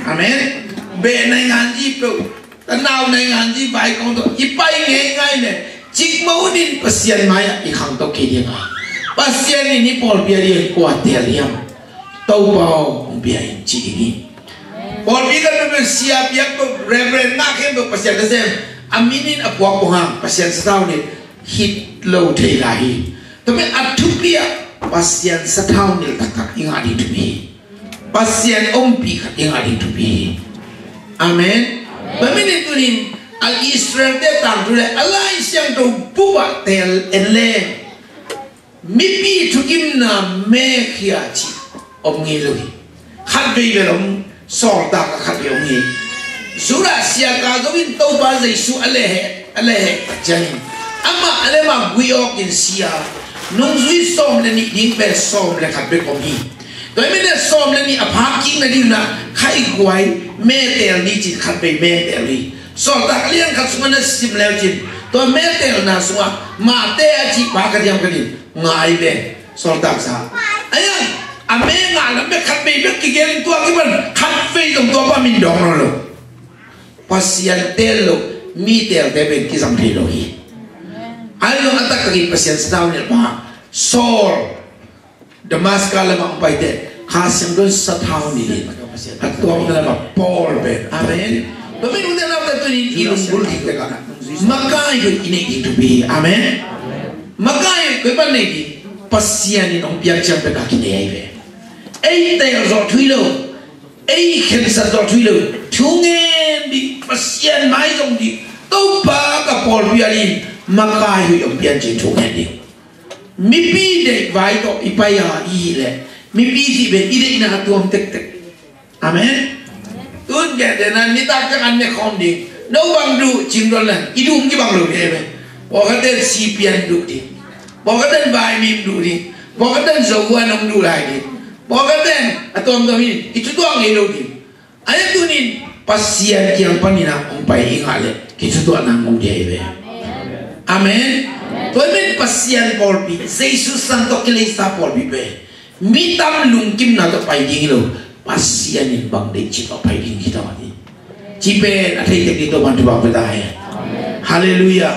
Amen. Beh nainganzi peuh, tanau nainganzi vai kong tawh i pai ngeingai le, cikmah hunin Pasian mai-ah i khangto kei ding a, Pasian in hih pawlpi adingin kua teel hiam? Topa aw, hong pia in ci ding hi. Pawlpi kan pia pen sia piak peuh, reverend ngah khempeuh Pasian nasem, a min in a puak peuh hang Pasian sathau nilh hi lo thei lai hi. Tua pen a thupi ah Pasian sathau nilh taktak i ngah ding thupi hi. Pasian ompih khat i ngah ding thupi hi. Amen. Tua manin tunin a Israel-te tangthu le a Lai Siangtho bup ah teel en le mipi thukimna mekhia cih om ngei lo hi. Khatvei bel om, sawltak ah khatvei om hi. Judah sia ka zongin Topa Jesu a lehhek, a lehhek ciangin amah a le mah gui awkin si a, nungzui sawm le nih ding pen sawm le khat bek om hi. Tua hi manin sawm le nih a phak kik nading in ah khaiguai meteel ni cin khatvei meteel hi. Sawltak a lian khat sungah na sim le uh cin tua meteelna sungah mahte a cih pa ka diam ka din ngai ve. Sawltak sa. Ayan, a me ngah lam bek khatvei bek kigel in tua kipan khatvei zong tua pa min dawng nawn lo. Pasian teel lo, mi teelte pen kizang thei lo hi. Ahi zong a taktakin Pasian sathau nilh pa Saul, Damascus lamah hong paite Kha Siangtho in sathau nilh in a tuamna lamah Paul pen. Amen. Tua manin ute naute tunin i lunggulh ding tekah makai hoih i neih ding thupi hi. Amen. Makai hoih koi pan nei ding? Pasian in hong piak ciang bek a kinei ahi ve. Ei teel zawh thu hi lo, ei khensat zawh thu hi lo, thu ngen ding, Pasian mai zong ding, Topa ka pawlpi adingin makai hoih hong pian cin thu ngen ding. Mipi deih vai tawh i pai a i hih leh mipi cih pen i deihna a tuam tektek. Amen. Tun gen te na nitak ciang an ne khawm ding. No bang duh cing don le i duh kibang lo ve ve. Pawlkhat ten C P M duh ding. Pawlkhat ten vaimim duh ding. Pawlkhat ten Zoguan hong duh lai ding. Pawlkhat ten a tuamtuam hi ding. I thutuak ngei lo ding. Ahi tunin Pasian kiang panin ah hong pai i ngah leh kithutuahna hong om ding ahi ve. Amen. Tua hi men Pasian pawlpi, Jesu sang tawh kileisa pawlpi pen mi tam lungkimna tawh pai ding hi lo, Pasian in bang deih cih tawh pai ding hi ta hi. Ci pen a thei tek ding Topa'n thupha pia ta hen. Halleluiah.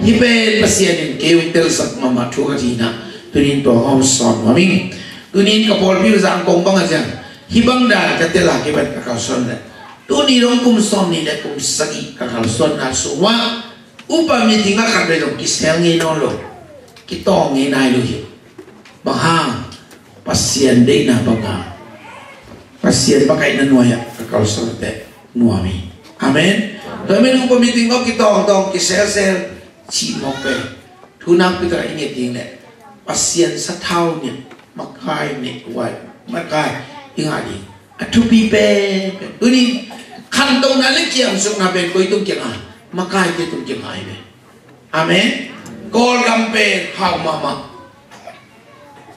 Hih pen Pasian in kei hong telsak mahmah thu ka cihna. Tunin tua hong sawn nuam ing. Tunin ka pawlpi uh Zangkong bang a ciang hih bang dan ka tel a kipan ka kalsuan leh tuni dong kum sawmnih le kum sagih ka kalsuanna sungah upa meeting ah khatvei zong kisel ngei nawn lo, kitawng ngei nai lo hi. Bang hang? Pasian deihna bang a, Pasian makaihna nuai-ah ka kalsuan teh nuam hi. Amen. Tua hi men upa meeting ah kitawngtawng kiselsel cih mawk pen thu nakpi takah i nget ding leh Pasian sathau nilh makai neih huai, makai i ngah ding a thupi pen pen tunin khantohna le kiamsukna pen koi tung kiangah? Makaite tung kiangah hi ve. Amen. Kawlgam pen hau mahmah.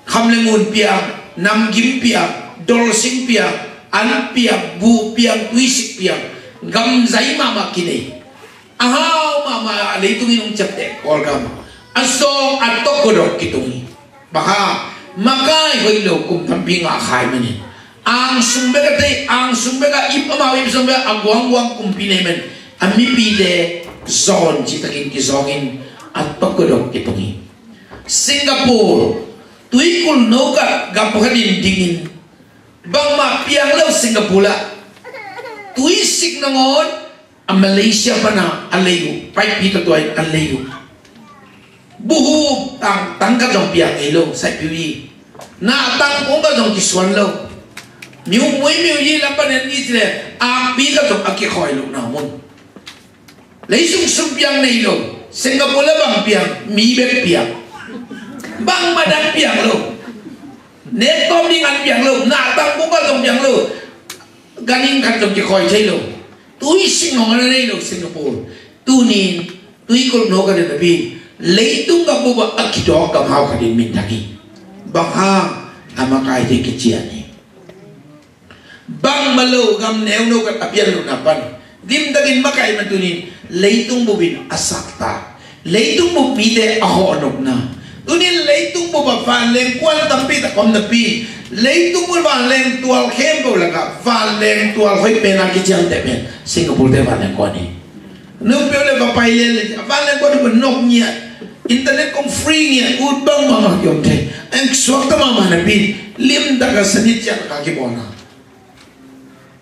Kham le ngun piang, namgim piang, dolsing piang, an piang, buh piang, tuisik piang, gamzai mahmah kinei. A hau mahmah a leitung in hong ciapteh Kawlgam. A sawng a tawk godok kitung hi. Bang hang? Makai hoih lo kum tampi ngah kha ahih manin. Angsung bek a tei, angsung bek a ip, amau ip sung bek a guangguang kumpi nei men a mipite zawn citakin kizawngin a tawk godok kitung hi. Singapore tuikulh no kah gam khat in dingin bangmah piang lo Singapore ah tuisik nangawn a Malaysia pana a lei uh, paipih tawh tua in a lei uh. Buhu tang, tang khat zong piak ngei lo, saiphiu hi. Na tang kung khat zong kisuan lo. Miu mui miu yi lam panen ni cile, akpi khat zong a kikhawi lo na mun. Leisung sum piang nei lo. Singapore la bang piang, mi bek piang. Bang madan piang lo. Nek tom ding an piang lo. Na tang kung khat zong piang lo. Ganing khat zong kikhawi thei lo. Tui sing hong a nei lo Singapore. Tunin, tui kulh no ka den a pi. Leitung gam bup a kidawk gam hau khat in min thang hi. Bang hang, a makaite kician hi. Bangmah lo gam neu no khat a pian lo na pan. Limtakin makaih man tunin, leitung bup in a sakta. Leitung bup mite a hawh nopna. Tunin leitung bup a vanleng kuan tampi tak om napi. Leitung bup vanleng tual khempeuh lakah vanleng tual hoih pen a kiciamteh pen Singapore te vanleng kuan hi. Nopeu le va pai le le, a vanleng kuan nop ngiat. Internet kong free ngiat, ut bang mahmah kiom thei. Ang suakta mahmah napi. Limtak a sanit ciang ka kibawlna.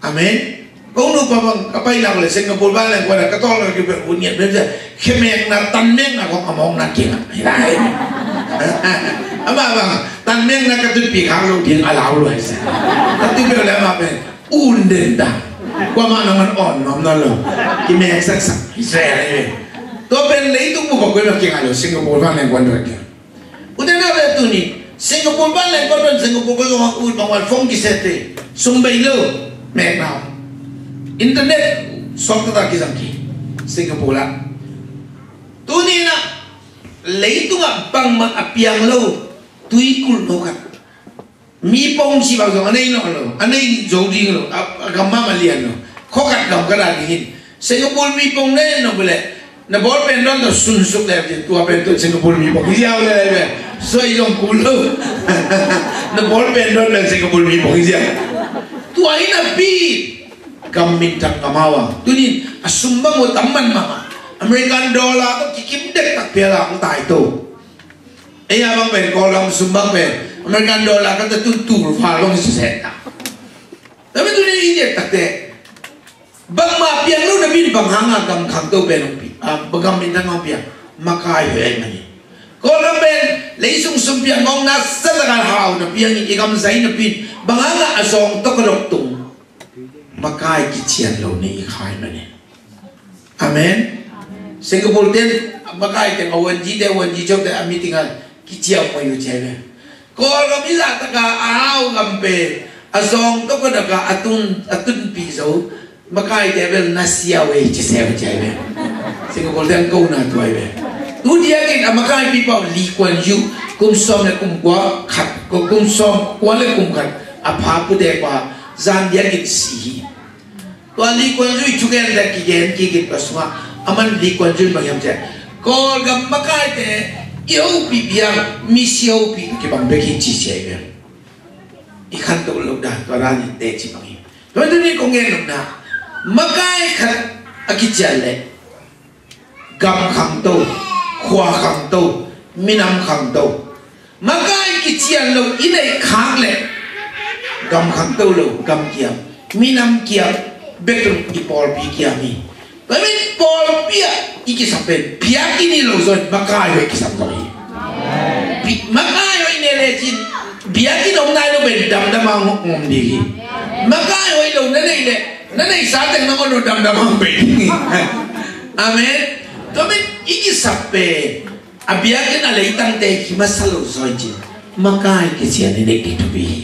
Amen. Kong nupa bang, ka pai lak le Singapore vanleng kuan a ka tawng ka kipia un ngiat bia. Khemekna, tanmekna kong a mawkna kiang a. Hi lai. Ama bang, tanmekna ka tutpi khak lo ding a lau lo hi sa. Ka tutpi le ama pen un den ta. Kua ma nang man on nom na lo. Kimek sak sak. Israel hi. Tua pen leitung bup a koi ma kiang a lo Singapore vanleng kuan tua kiang. Ute naute, tuni Singapore vanleng kuan pen Singapore ko zong a ut bang wan phone kisete. Sum bei lo. Mek nau. Internet suakta ta kizang ki Singapore la. Tuni na leitung a bangmah a piang lo. Tui kulh no khat. Mi pong ci bang zong a nei nawn lo, a nei zo ding lo, a, a gam mahmah lian lo. Khua khat gam khat a ding in. Singapore mi pong nei nawn lo le, na ball pen dawn tawh sunsuk le, tua pen tawh Singapore mi pong ziau le le. Suai zong kul lo. Na ball pen dawn le Singapore mi pong ziau. Tua hi napi gam minthang gam hau a. Tunin a sum bang uh tam man mah. American dollar tawh kikim dektak pial a hong tai to. Ei a bang pen, Kawlgam sum bang pen American dollar khat a tun tul val bang siseh ta. Tua pen tunin i diak takte bangmah piang lo napi in bang hang a gam khangto pen hong pi, a, gam minthang hong piang, makai hoih ahih manin. Kawlgam pen leisung sum piang hong na sa lak a hau na piang in i gam zai napi in bang hang a a zawng tawh ka dok tung. Makai kician lo na i khai manin. Amen. Singapore ten makai teng a wanji te, wanji chok te a meeting a kiciau mai uh ciai ve. Kawlgam i zahtak a a hau gam pen a zawng tawh ka dak a a tun, a tunpih zo. Makai te bel na siau ei ci siau ciai ve. Singapore ten ko na tuai ve. Tu diakin a makai pipa Lee Kuan Yew kum sawm le kum kua khat, kum sawm kua le kum khat a pha pute pa zan diakin si hi. Tua Lee Kuan Yew i thugen le kigen kik in ka sungah, aman Lee Kuan Yew in bang hiam ciah, Kawlgam makaite i hopih biang misi hopih kibang bek hi ci sia i biang. I khanto lo dah tua dan in teci bang hi. Tua tuni kong gen nopna, makai khat a kician leh gam khangto, khua khangto, minam khangto. Makai kician lo i neih khak leh gam khangto lo, gam kiam, minam kiam, bek tung i pawlpi kiam hi. Tua min pawlpi ah i kisam pen biakinn hi lo zaw in makai hoih kisam zaw hi. Pi-, makai hoih ne lecin biakinn om nai lo pen damdam a hong om ding hi. Makai hoih lo na neih leh na neihsa teng na on lo damdam a hong bei ding hi. Amen. Tua min i kisap pen a biakinn a leitangte hi masa lo zaw in cin makai kician i neih ding thupi hi.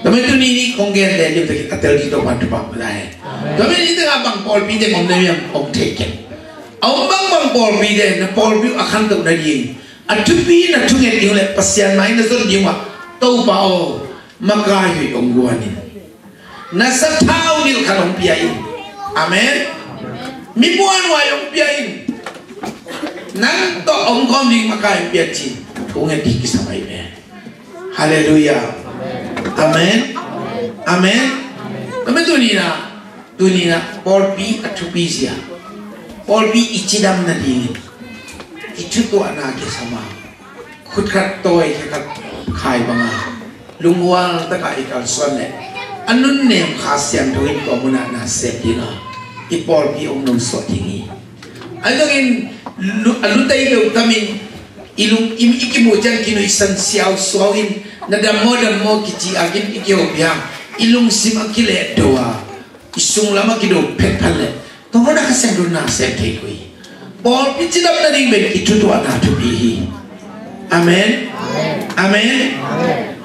Tua min tuni ni kong gen le lim takin a tel ding Topa thupha pia ta hen. Tua min i tengah bang pawlpi teng om na hiam kong thei kei. A om bangbang pawlpi teng na pawlpi uh a khantoh nading a thupi na thunget ding uh le Pasian mai na zon ding uh ah Topa aw, makai hoih hong guan in. Na sathau nilh khat hong pia in. Amen. Mi muanhuai hong pia in. Nang tawh hong kawm ding makai hong pia cin. Thu ngen ding kisam ahi ve. Halleluiah. Amen. Amen. Amen. Tuni na, tuni na pawlpi a thupi zia, pawlpi i cidam nadingin i thutuahna kisam a, khut khat tawi khe khat khai banga lunghual takah i kalsuan leh a nunnem Kha Siangtho in tua munah na sep dinga i pawlpi hong nungsuah ding hi. Ahi zongin lu-, a lutei deuh tamin I lung i, i kimuh ciang kinuihsan siausuau in, na dam maw, dam maw kici a kin i kiho piang, i lungsim a kilehdo a, i sunglam a kido phetphat leh, tua mah na Kha Siangtho na sem thei koi. Pawlpi cidam nading pen i thutuahna thupi hi. Amen. Amen.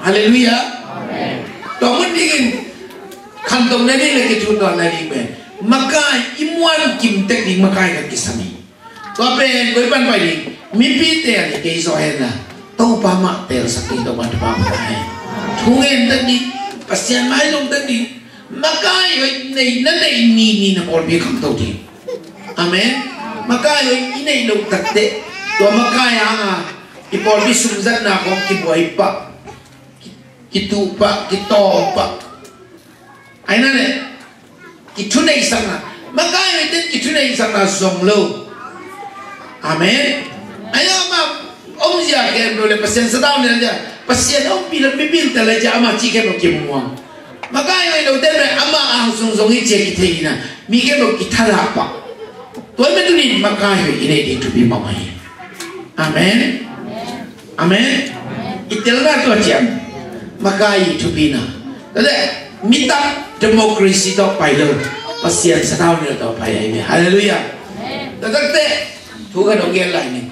Halleluiah. Tua mah dingin khantoh nading le kithutuah nading pen makai i muan kim tek ding makai khat kisam hi. Tua pen koi pan pai ding, mipite a ding kei zaw hen la, Topa mah teelsak ding, Topa thupha mah ta hen. Thu ngen tek ding, Pasian mai zong tek ding, makai hoih nei na neih ni ni na pawlpi khangto ding. Amen. Makai hoih i neih loh takteh, tua makai hanga i pawlpi sumzatna khawng kibuai pah, kituh pah, kitawm pah. Ahi na le, kithuneihsakna, makai hoih ten kithuneihsakna zong lo. Amen. Ahi a, amah omzia khempeuh le Pasian sathau ne zia, Pasian ompih le mipil tel le zia, amah cih khempeuh kimuang. Makai hoih lo ten le amah ang sung zong hi ci a kithei hi na, mi khempeuh kithadah pah. Tua ahih manin tuni in makai hoih i neih ding thupi mahmah hi. Amen. Amen. I telna tua ciang makai i thupina. Tua leh, mitak democracy tawh pai lo, Pasian sathau nilh tawh pai ahi ve. Halleluiah. Tua takteh, thu khat hong gen lai ning.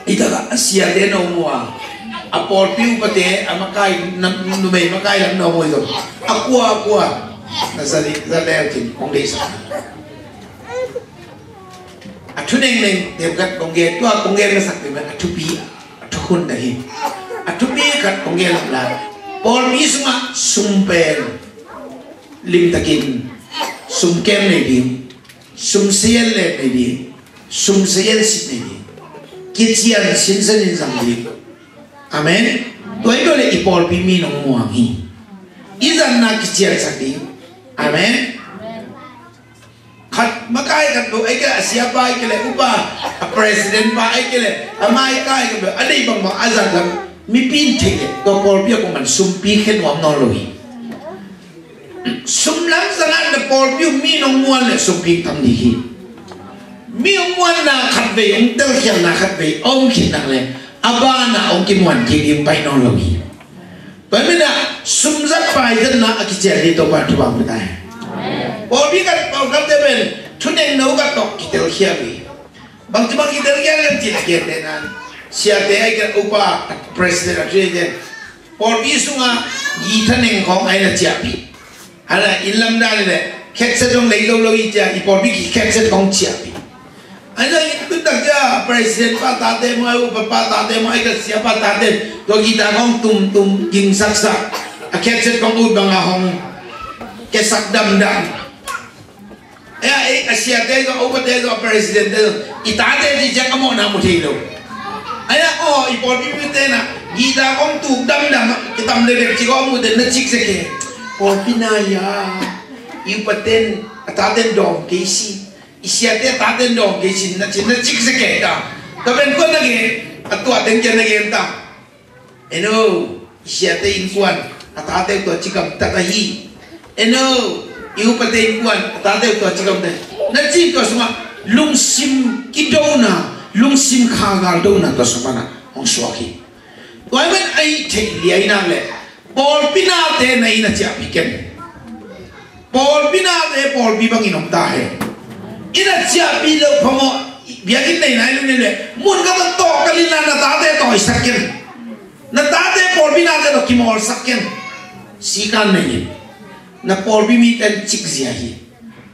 I takah a siate na om uh a, a pawlpi upate, a makai, na, numei makai lam na om uh hi zong, a kua, a kua na za leu cin hong deihsak. A thu nengneng dem khat kong gen, tua kong gen masak peuhmah a thupi, a thukhun na hi. A thupi khat kong gen lam lai. Pawlpi sungah sum pen limtakin sum kem nei ding, sum sayen len nei ding, sum sayen sit nei ding, kician sinsen in zang ding. Amen. Tua hi tua le i pawlpi mi nong muang hi. I zanna kiciansak ding. Amen. Khat makai khat lo, ahih kei leh a siapa, ahih kei leh upa, a president pa, ahih kei leh a maikai khat lo, a deih bangbang a zat lam mipi in theih leh tua pawlpi a kong man sumpi khe nuam nawn lo hi. Sum lam zangah na pawlpi uh mi nong muan leh sumpi tam ding hi. Mi hong muanna khatvei, hong telkhialhna khatvei a om khit nak leh a banah hong kimuan kik ding pai nawn lo hi. Tua hi manin ah sum zat pai zatna a kician ding Topa thupha hong pia ta hen. Pawlpi khat pawlkhatte pen thunengno khat tawh kitelkhia hi. Bangci bang kitelkhia hiam cih leh, a gentehna in siate, ahih kei leh upa, president, a thuneite pawlpi sungah guitar neng khawng a inn ah ciahpih. A inn lam dan leh khetset hong lei lo lo hi ci a, i pawlpi kikhetset khawng ciahpih. A inn ah inn tuntak ciang president pa tate maw, upa pa tate maw, ahih kei leh siapa tate, tua guitar khawng tumtum, gingsaksak, a khetset khawng ut bangah hong kiasak damdam. Ei, a siate zong, a upate zong, a president te zong, i tate cih ciang a mawhna mu thei lo. Ei, aw, i pawlpi mite na guitar khawng tuk damdam, kitam dekdek cih khawng mu te na cik zia kei. Pawlpi na hi a, i upaten a taten dawng kei si, i siate a taten dawng kei si na ci, na cik zia kei ta. Tua pen kua na gen, a tuate kiang na gen ta. Eno, i siate innkuan a tate uh tua ci gamtat ahi. Eno, i upate innkuan a tate uh tua ci gamtat ahi, na ci, tua sungah lungsim kidona, lungsim kha galdona tua sungah na hong suak hi. Tua hi man a hih theih liai nak leh pawlpi nate na inn ah ciahpih ken. Pawlpi nate pawlpi bangin om ta hen. Inn ah ciahpih loh phamawh, biakinn nei nai lo ni leh mun khat ah tawh ka lin la, na tate tawisak ken. Na tate pawlpi nate tawh kimawlsak ken. Sikan nei in, na pawlpi mite in cikzia hi.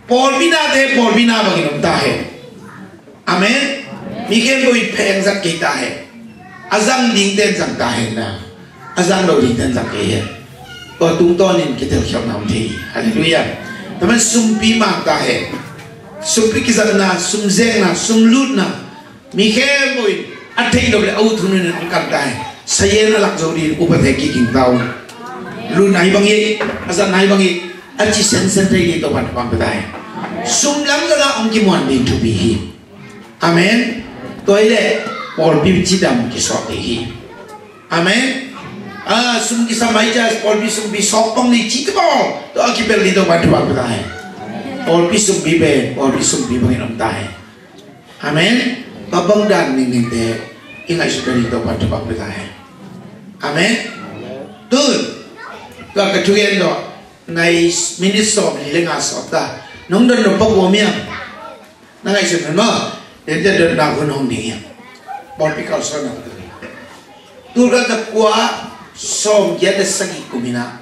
Pawlpi nate pawlpi na bangin om ta hen. Amen. Mi khempeuh in pheng zat kei ta hen. A zang dingte in zang ta hen la, a zang lo dingte in zang kei hen. Tua tungtawnin kitelkhialhna om thei hi. Halleluiah. Tua man sumpi mang ta hen. Sumpi kizatna, sum zengna, sum lutna, mi khempeuh in a theih loh leh a ut hun in hong kan ta hen. Sayen a lak zo dingin upate kiging ta un. Lutna hi bang hi, a zatna hi bang hi, a ci sensen thei ding Topa'n thupha hong pia ta hen. Sum lam zangah hong kimuan ding thupi hi. Amen. Tua hi leh pawlpi cidam kisuak ding hi. Amen. A, sum kisam mai ciang pawlpi sumpi sawk pong ni ci kibawl, tua a kipel ding Topa'n thupha hong pia ta hen. Pawlpi sumpi pen pawlpi sumpi bangin om ta hen. Amen. Tua bang dan ningning te i ngaihsut ding Topa thupha pia ta hen. Amen. Tun tua ka thugen tawh nai minit sawm li le nga sawm ta. Nong don nong pak wom hiam? Na ngaihsun man maw? Dente dotna hun hong ding hiam? Pawlpi kalsuanna ka ding. Tulkhat zakua sawm giat le sagih kum inah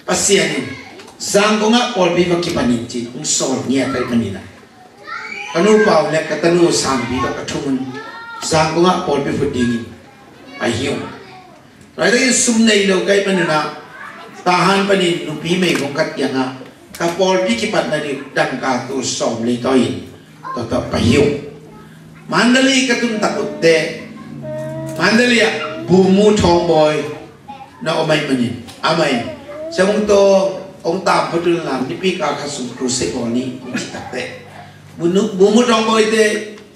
Pasian in Zangkong ah pawlpi va kipanin cin hong sawl ngiat ahi maninah ka nupa uh le ka tanu Sangpi tawh ka thum un Zangkong ah pawlpi phut dingin pai hi ung. Laitakin sum nei lo ka hih maninah Tahan panin nupi meigong khat kiangah ka pawlpi kipatna ding dangka tul sawm leitawi in tawtawh pai hi ung. Mandalay ka tun tak utte Mandalay ah Bumu Thawngbawi na om ahi manin amah in siamung taw hong taam phutun lam nipi kal khat sung crusade bawl ni hong ci takteh Bumu Thawngbawi te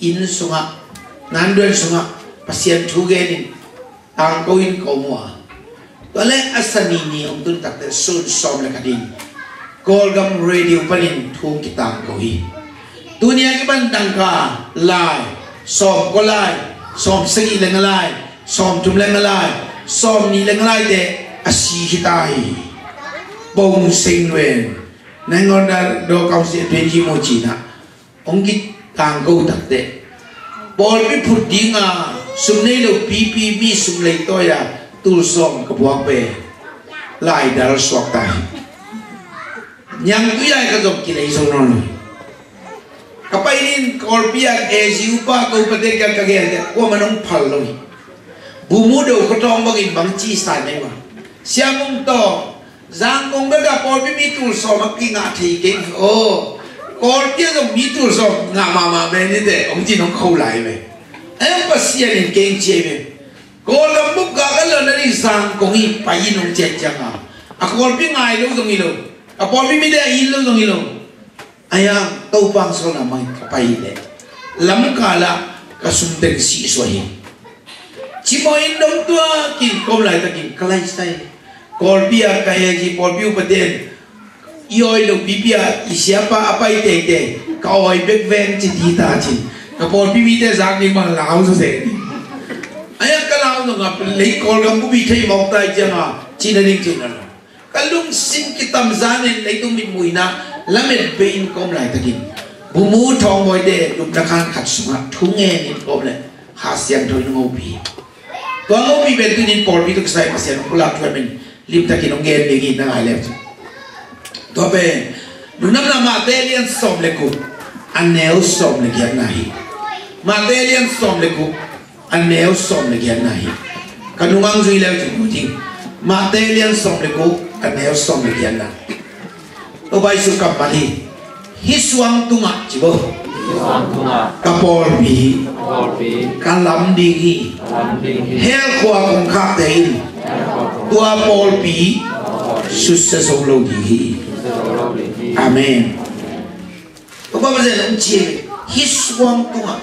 inn sungah nanduan sungah Pasian thu genin tangko in ka om uh a. Tua le a sani ni hong tun takteh sun sawm le khat in Kawlgam radio panin thu hong kitangko hi. Tuni a kipan dangka lai sawm kua lai sawm sagih le nga lai sawm thum le nga lai sawm nih le nga lai te a si hi ta hi. Bong Seng Luen Nangawn Daw Council P N G mu cinah hong kitangko takteh pawlpi phut dinga sum nei lo pipi mi sum leitawi a tul sawm ka buak ve. Laidal suak ta hi. Niangtui ai ka zong kilei zo nawn lo hi. Ka pai nin kawlpi a A G upa ko pate ka ka gen te kuaman hong phal lo hi. Bumu do ka tawng bangin bang ci sa nei ma siamung taw Zangkong bek a pawlpi mi tul sawm a kingah thei keng hi aw. Kawlpi a zong mi tul sawm ngah mahmah ve ni teh hong cin hong kho lai ve. Ai hong Pasian in keng ciai ve. Kawlgam buk gah ka lon a ding Zangkong hi pai in hong ciai cianga a kawlpi ngai lo zong hi lo. A pawlpi mite a it lo zong hi lo. Ahi hang Topa hong sawlna mangin ka pai hi leh lamkal ah ka sum teng sihsuah hi. Cimawh in dong tuakin ka om laitakin ka laisai. Kawlpi a ka A G pawlpi upate in i awi lo pipi a i siapa a pai teitei ka awi bek veng ci dita cin ka pawlpi mite zak ding bang lau suse ni. Ahi hang ka lau zong a lei Kawlgam bupi thei mawk tai cianga cina ding cina lo. Ka lungsim kitamzan in leitung mitmuh in ah lamet bei in ka om laitakin Bumu Thawngbawi te lupna khan khat sungah thu ngen in ka om leh Kha Siangtho in hong hopih. Tua hong hopih pen tuni in pawlpi tawh kisai Pasian hong pulak thu a min limtakin hong gen ding hi na ngai leh. Tua pen lungdamna Matthai lian sawm le guk a neu sawm le giatna hi. Matthai lian sawm le guk a neu sawm le giatna hi. Ka nungang zui leu cin mu ding. Matthai lian sawm le guk a neu sawm le giatna. Topa Jesu kammal hi. Hih suang tungah ci bo. Hih suang tungah ka pawlpi hi. Ka pawlpi ka lam ding hi. Ka lam ding hi. Hell khua kongkhakte in hell khua kong tua pawlpi tua pawlpi susia zo lo ding hi. Susia zo lo ding hi. Amen. Topa Pasian hong ci hi. Hih suang tungah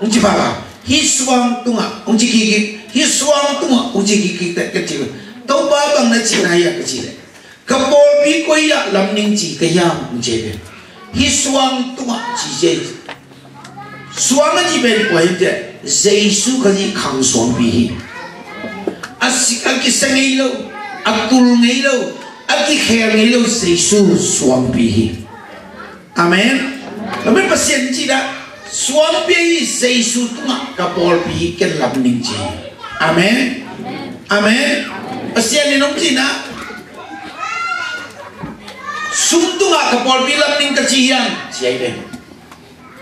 hong ci pha ka hih suang tungah hong ci kikik hih suang tungah hong ci kikik te ka ci. Topa bang na cihna hi a ka ci leh ka pawlpi koi ah lam ning ci ka hiam hong ci hi. Hih suang tungah ci ci hi. Suang a ci pen kua hiam ci leh Jesu Khazih khang suangpi hi. A sik a kisia ngei lo a tul ngei lo a kikhel ngei lo Jesu suangpi hi. Amen. Amen. Pasian cih dah suangpi ahi Jesu tungah ka pawlpi ken lam ning ci. Amen. Amen. Pasian in hong cih nah sum tungah ka pawlpi lam ning ka ci hiam ci ahi ve.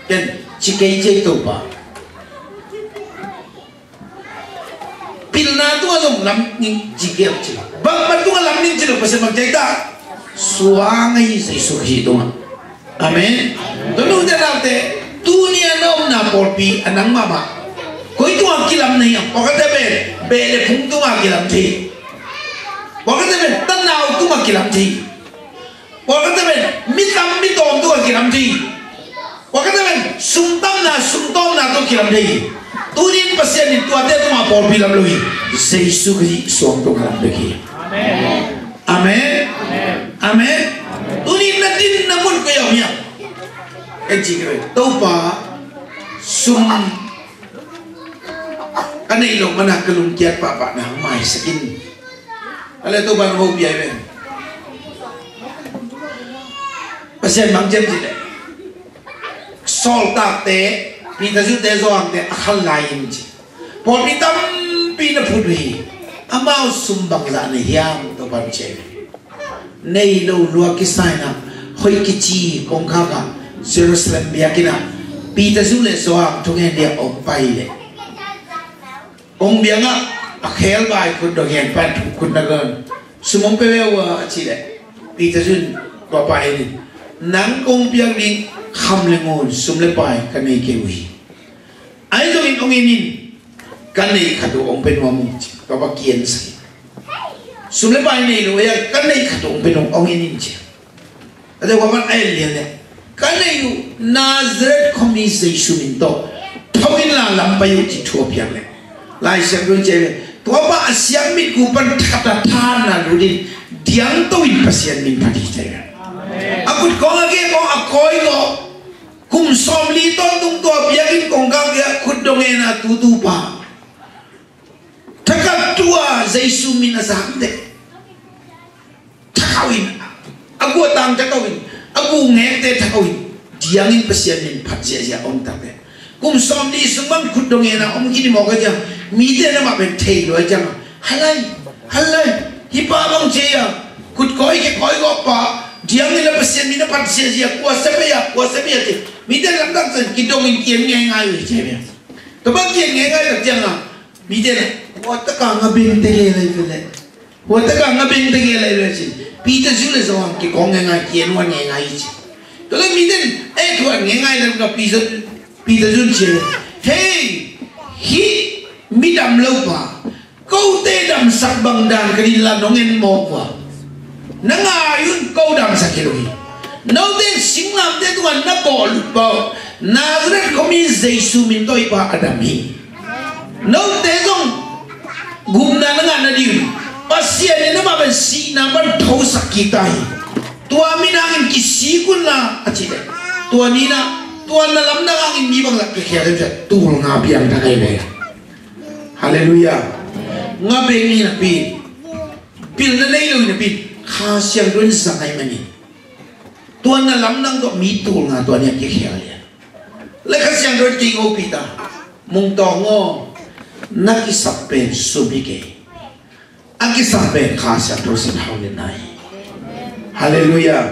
Ken ci kei ci ahi Topa. Pilna tungah zong lam ning ci kei ci lo. Bangmah tungah lam ning ci lo Pasian bang ci ta. Suang ahi Jesu Khazih tungah. Amen. Tua nungte naute tuni a na omna pawlpi a nang mahmah koi tungah kilam na hiam? Pawlkhatte pen beh le phung tungah kilam thei. Pawlkhatte pen tanau tungah kilam thei. Pawlkhatte pen mi tam mi tawm tungah kilam thei. Pawlkhatte pen sum tamna sum tawmna tungah kilam thei. Tunin Pasian in tuate tungah pawlpi lam lo hi. Jesu Khazih suang tungah lam bek hi. Amen. Amen. Tunin na din na mun koi ah om hiam? Ken ci kei ve. Topa sum Ka neih loh manin ka lungkiat pahpah na hong maisak in. A le Topa'n hong hopih hi ve. Pasian bang ci hiam cih leh, sawltakte, Peter Zu te, Johan te a khan lai-in ci, pawlpi tampi na phut uh hi. Amau sum bangzah nei hiam, Topa'n ci hi ve. Nei lo lua kisa in ah, hoih kici kongkhak ah, Jerusalem biakinn ah Peter Zu le Johan thungen dingin hong pai leh, kong biakinn ah a khelbai khut dong hi a, pan thuk khut na gan, sum hong pia ve ua, a cih leh, Peter Zu'n tua pa en in, nang kong piak ding kham le ngun, sum le pai ka nei kei uh hi. Ahi zongin hong en in, ka neih khat uh hong pia nuam ung, ci. Tua pa kiangah, sum le pai nei lo a, ka neih khat uh hong pia nuam, hong en in, ci. A tua pa pan a en lian leh, ka neih uh Nazareth khuami Jesu min tawh tho inla lam pai un, ci thu a piak leh, Lai Siangtho in ci hi ve, tua pa a siang mitku pan thak a thahatna lut in, diangto in Pasian min phat hi, ci hi ve. A khut khawng, a gei khawng, a kawi khawng, kum sawmli tawntung tua biakinn kongkhak ah khut dong ngen a tutu pa, thakhat tua Jesu min a zak teh, thakhat in, a guh a tang thakhat in, a guh ngekte thakhat in, diangin Pasian min phat ziahziah om tak teh. Kum sawmli sung bang khut dong ngen a om khin hi mawk a, ciang mite na mah pen thei lua ciang, halai, halai, hih pa bang ci a, khut kawi, khe kawi khawng pa, diangin la Pasian min a phat ziahziah, kua sia pei a, kua sia pei a, ci. Mite lamdang ciang kidong in ki-en ngeingai uh hi, ci hi ve. Tua bang ki-en ngeingai tak ciang a, mite na, hua taka nga beng teh gel lai ve leh, hua taka nga beng teh gel lai ve, ci. Peter Zu le Johan kikawng ngeingai, ki-en huan ngeingai, ci. Tua leh mite na, eh, huan ngeingai leh ka Peter, Peter Zu'n ci, hei, hih midam lo pa, kote damsak bang dan ka din la nong en mawk uh a, na ngai un, ko damsak hi lo hi. Note in singlamteh tungah na bawh lut pah uh, Nazareth khuami Jesu min tawh hih pa a dam hi. Note zong gupna na ngah nading un Pasian in amah pen sihna pan thosak kik ta hi. Tua min hangin kisik un la, a cih leh, tua ni-in ah, tua na lamdang hangin mi bangzah kikhel hiam cih leh, tul nga piang thak hi ve. Halleluiah. Nga beng hi napi, pilna nei lo hi napi, Kha Siangtho in zang ahih manin, tua na lamdang tawh mi tul nga tua ni-a kikhel lian. Leh Kha Siangtho in kei hong hopih ta, Mung Tawng aw, na kisap pen sum hi kei, a kisap pen Kha Siangtho sathau ngetna hi. Halleluiah.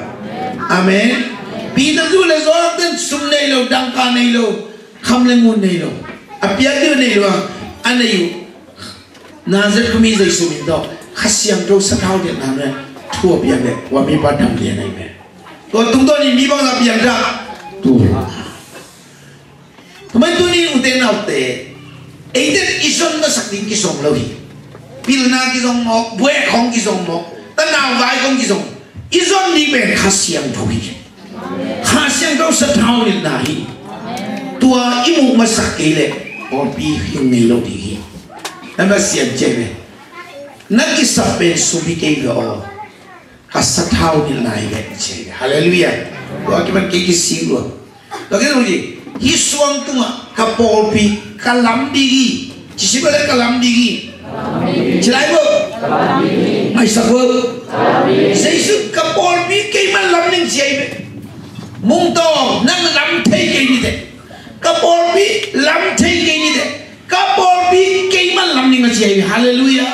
Amen. Peter Zu le Johan ten sum nei lo, dangka nei lo, kham le ngun nei lo, a piak ding nei lo a, a nei uh Nazareth khuami Jesu min tawh Kha Siangtho sathau ngetna, thu a piak leh, tua mipa dam lian ahi ve. Tua tungtawn in mi bangzah piang ta? Tua. Tua manin tuni-in ute naute, eite in i zon masak ding kizong lo hi. Pilna kizong mawk, buaikhiat khawng kizong mawk, tanau vai khawng kizong. I zon ding pen Kha Siangtho hi. Kha Siangtho sathau ngetna hi. Tua i muh masak kei leh pawlpi hing ngei lo ding hi. Na Pasian ci hi ve, na kisap pen sum hi kei ve aw, ka sathau ngetna hi ve, ci hi ve. Halleluiah. Tua kipan kei kisik lua. Tua kei zong hi, hih suang tungah ka pawlpi ka lam ding hi. Ci, ci bang leh, ka lam ding hi. Ci lai bang. Maisak bang. Jesu, ka pawlpi keimah lam ning, ci hi ve. Mung Tawng, nang lam thei kei ni teh. Ka pawlpi lam thei kei ni teh. Ka pawlpi keimah lam ning, a ci hi ve. Halleluiah.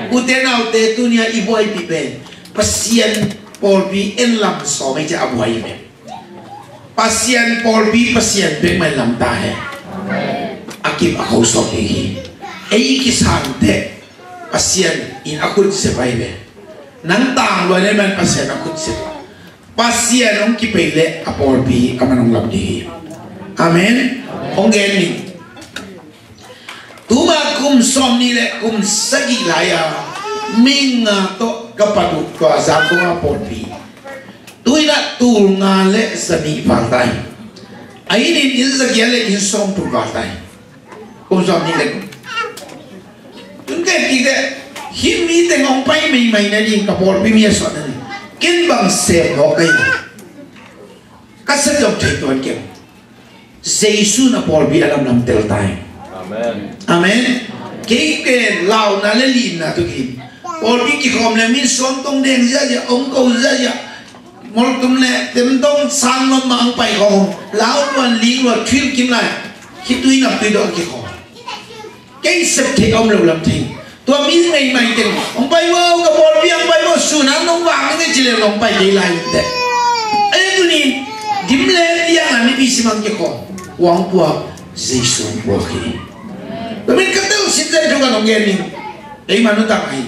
Ute naute, tuni-a i buaipih pen Pasian pawlpi en lam sawm hi, ci a buai hi ve. Pasian pawlpi Pasian bek mah in lam ta hen. A kip a kho sawm ding hi. Ei i kisan teh Pasian in a khut zep ahi ve. Nang tang lua leh man Pasian a khut zep. Pasian hong kipei leh a pawlpi aman hong lam ding hi. Amen. Hong gen ning. Tuma kum sawmnih le kum sagih lai-a mi nga tawh ka pat uh tua Zangkong a pawlpi, tu-in ah tul nga le za nih val ta hi. A inn in inn za giat le inn sawmthum val ta hi. Kum sawmnih le kum. Tun ka et kik teh, hih mi teng hong pai maimai nading ka pawlpi mi a suah nading ken bang sem mawk ka hi. Ka sa zong thei tuan kei. Jesu in a pawlpi a lamlam tel ta hi. Amen. Kei pen launa le lina tawh kidim. Pawlpi kikhawm le min suangtong deng ziahziah, om ko ziahziah. Moltum le temtong sang lom mah ang pai khawm. Lau luan ling luan thuil kim lai. Khitui naptui dong kikhawm. Kei sep thei om lo lam thei. Tua mi meimai teng hong pai vo, ka pawlpi hong pai vo, sun hong nong vang ni ci le hong pai kei lai teh. Ei tuni dim le tiang a nipi simang ke ko. Wang pua Jesu hong pua ki. Tua min ka tel sin zen thu ka nong gen ning. Ei manu tak ai.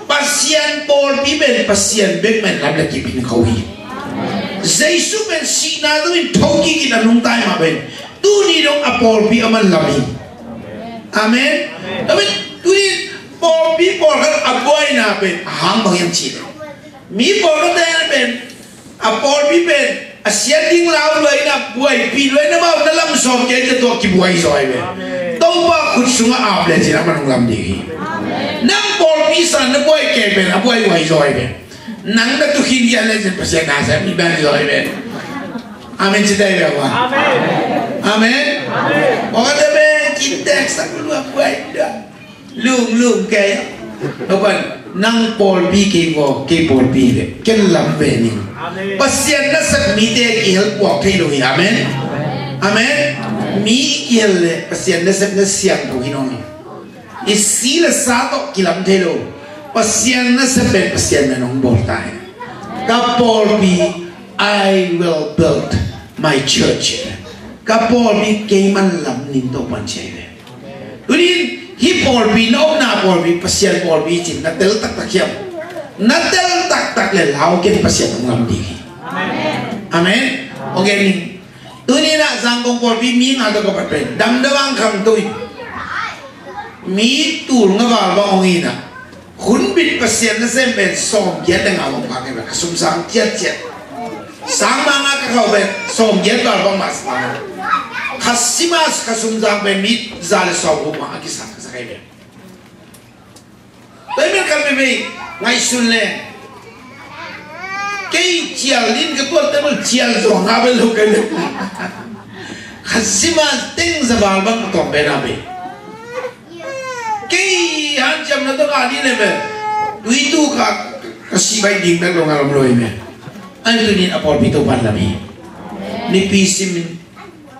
Pasian pawlpi pen Pasian bek men lam le kipin ko hi. Jesu pen sihna tu in thau kik in a nungta mah pen. Tuni dong a pawlpi a man lam hi. Amen. Amen. Tuni pawlpi pawlkhat a buaina pen a hang bang hiam cih leh, mi pawlkhat te pen a pawlpi pen a siat ding lau luai na buaipi luai na bau na lam sawm kei te tua kibuai zaw hi ve. Amen. Topa khut sungah ap le cin a man hong lam ding hi. Amen. Nang pawlpi san na buai kei pen a buai uai zaw hi ve. Nang na tu khin kia le cin Pasian na sem ni ban zaw hi ve. Amen ci tai ve wa. Amen. Amen. Amen. Wa ka te ben kin tek sak lu a buai da. Lung lung kei. Topan nang pawlpi kei vo, kei pawlpi ve. Ken lam ve ning. Amen. Pasian nasep mite kihel puak thei lo hi. Amen. Amen. Mi kihel le Pasian nasep na siang tho hi nong hi. I si le sa tawh kilam thei lo. Pasian nasep pen Pasian na nong bawl ta hi. Ka pawlpi, I will build my church. Ka pawlpi kei man lam ning Topan ci hi ve. Tunin hih pawlpi, na omna pawlpi, Pasian pawlpi cin na tel taktak hiam? Na tel taktak le lau ken Pasian hong lam ding hi. Amen. Amen. Okay, ning. Tunin ah Zangkong pawlpi mi nga tawh ka pat pen. Damdam ang khang tuin. Mi tul nga val bang hong ina. Hun bit Pasian nasem pen sawm giat le nga bang pha kei pen a sum sang ciatciat. Sang ma nga ka khau pen sawm giat val bang mah sang. Kha simas kha sum sang pen mi za le sawm guk ma a kisang sa kei pen. Tua i pen kan pen pen ngaihsun le. Kei cial in ka tuat te bel cial zong nga bel lo kei le. Kha simas teng za val bang ka tawm pen a pen. Kei hanciamna tawh ka dih le me. Tui tu ka, ka si bai ding bek lo nga lam lo hi me. An tunin a pawlpi Topan lam hi. Nipi simin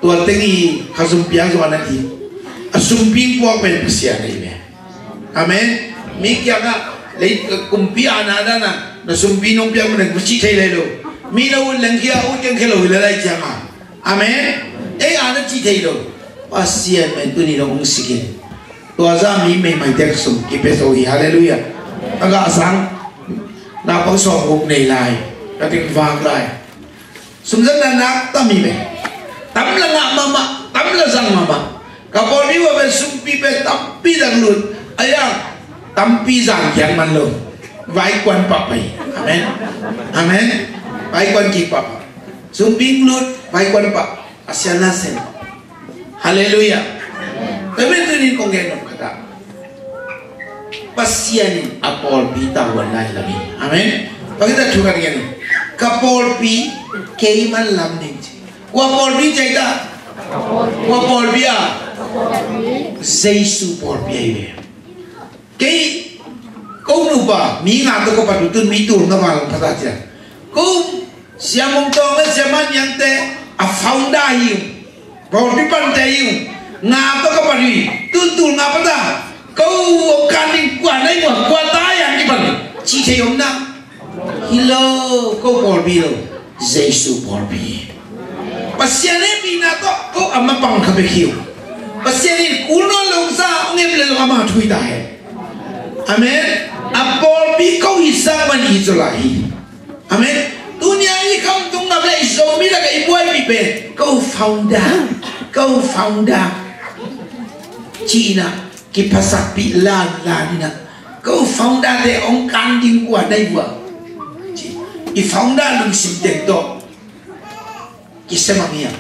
tua teng hi kha sumpi a zuan a ti. A sumpi puak pen Pasian hi me. Amen. Mi kiangah lei kumpi a na dana na sumpi nong piak mene kuci thei lai lo. Mi na ut leng kia ut keng khelo hi le lai kiangah. Amen. Ei a na ci thei lo. Pasian men tuni lo hong sikin. Tua za mi meimai tek sum kipe so hi. Halleluia. A gah sang na pang sawm guk nei lai. Ka ting vak lai. Sum zan na nak tam hi me. Tam la ngah mahmah, tam la zang mahmah. Ka pawlpi va pen sumpi pe tampi zang lut. Ayang tampi zang kiang man lo. Vai kuan pah pai. Amen. Amen. Vai kuan kik pah. Sumpi lut, vai kuan pah. A sian na sen. Halleluia. Amen. Tunin kong gen nop khat ah. Pasian in a pawlpi tavuan lai lam hi. Amen. Pakita thu kan gen. Ka pawlpi kei man lam ding ci. Kua pawlpi cai ta? Kua pawlpi a? Jesu pawlpi ahi ve. Kei ko nupa mi nga tawh ka pat uh tun mi tul nga val pha ta ciang. Ko Sia Mung Tawng le Sia Man Niang te a founder hi uh. Pawlpi pante hi uh. Nga tawh ka pat uh hi. Tun tul nga pha ta. Ko kan ding kua nai kua kua ta yang ki pan. Ci thei om na. Hi lo, ko pawlpi lo. Jesu pawlpi. Pasian hehpihna tawh ko a mapang kha bek hi uh. Pasian in kul nawn lo sa, ong em le lo ama thu hi ta hen. Amen. A pawlpi ko hi sa man i zo lai hi. Amen. Tunia i kham tung ngap le i Zomi lak a i buaipih pen ko founder, ko founder cihna. Kiphasakpih lanlan inah ko founder te hong kan ding kua nai vua. I founder lungsim teng tawh kisem a ngiam.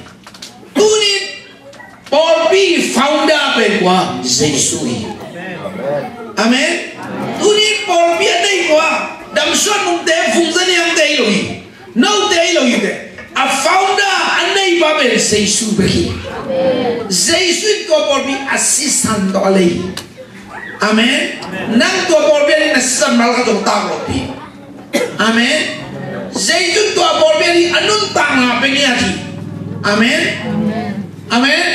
Tunin pawlpi founder pen kua? Jesu hi. Amen. Tunin pawlpi a nei kua? Damsuan nungte, Fung Za Niangte hi lo hi. Note hi lo hi te. A founder a neipa pen Jesu bek hi. Jesu in tua pawlpi a sisan tawh a lei hi. Amen. Nang tua pawlpi a ding na sisan malkhat zong tak lopi. Amen. Jesu in tua pawlpi a ding a nuntakna pia ngiat hi. Amen. Amen.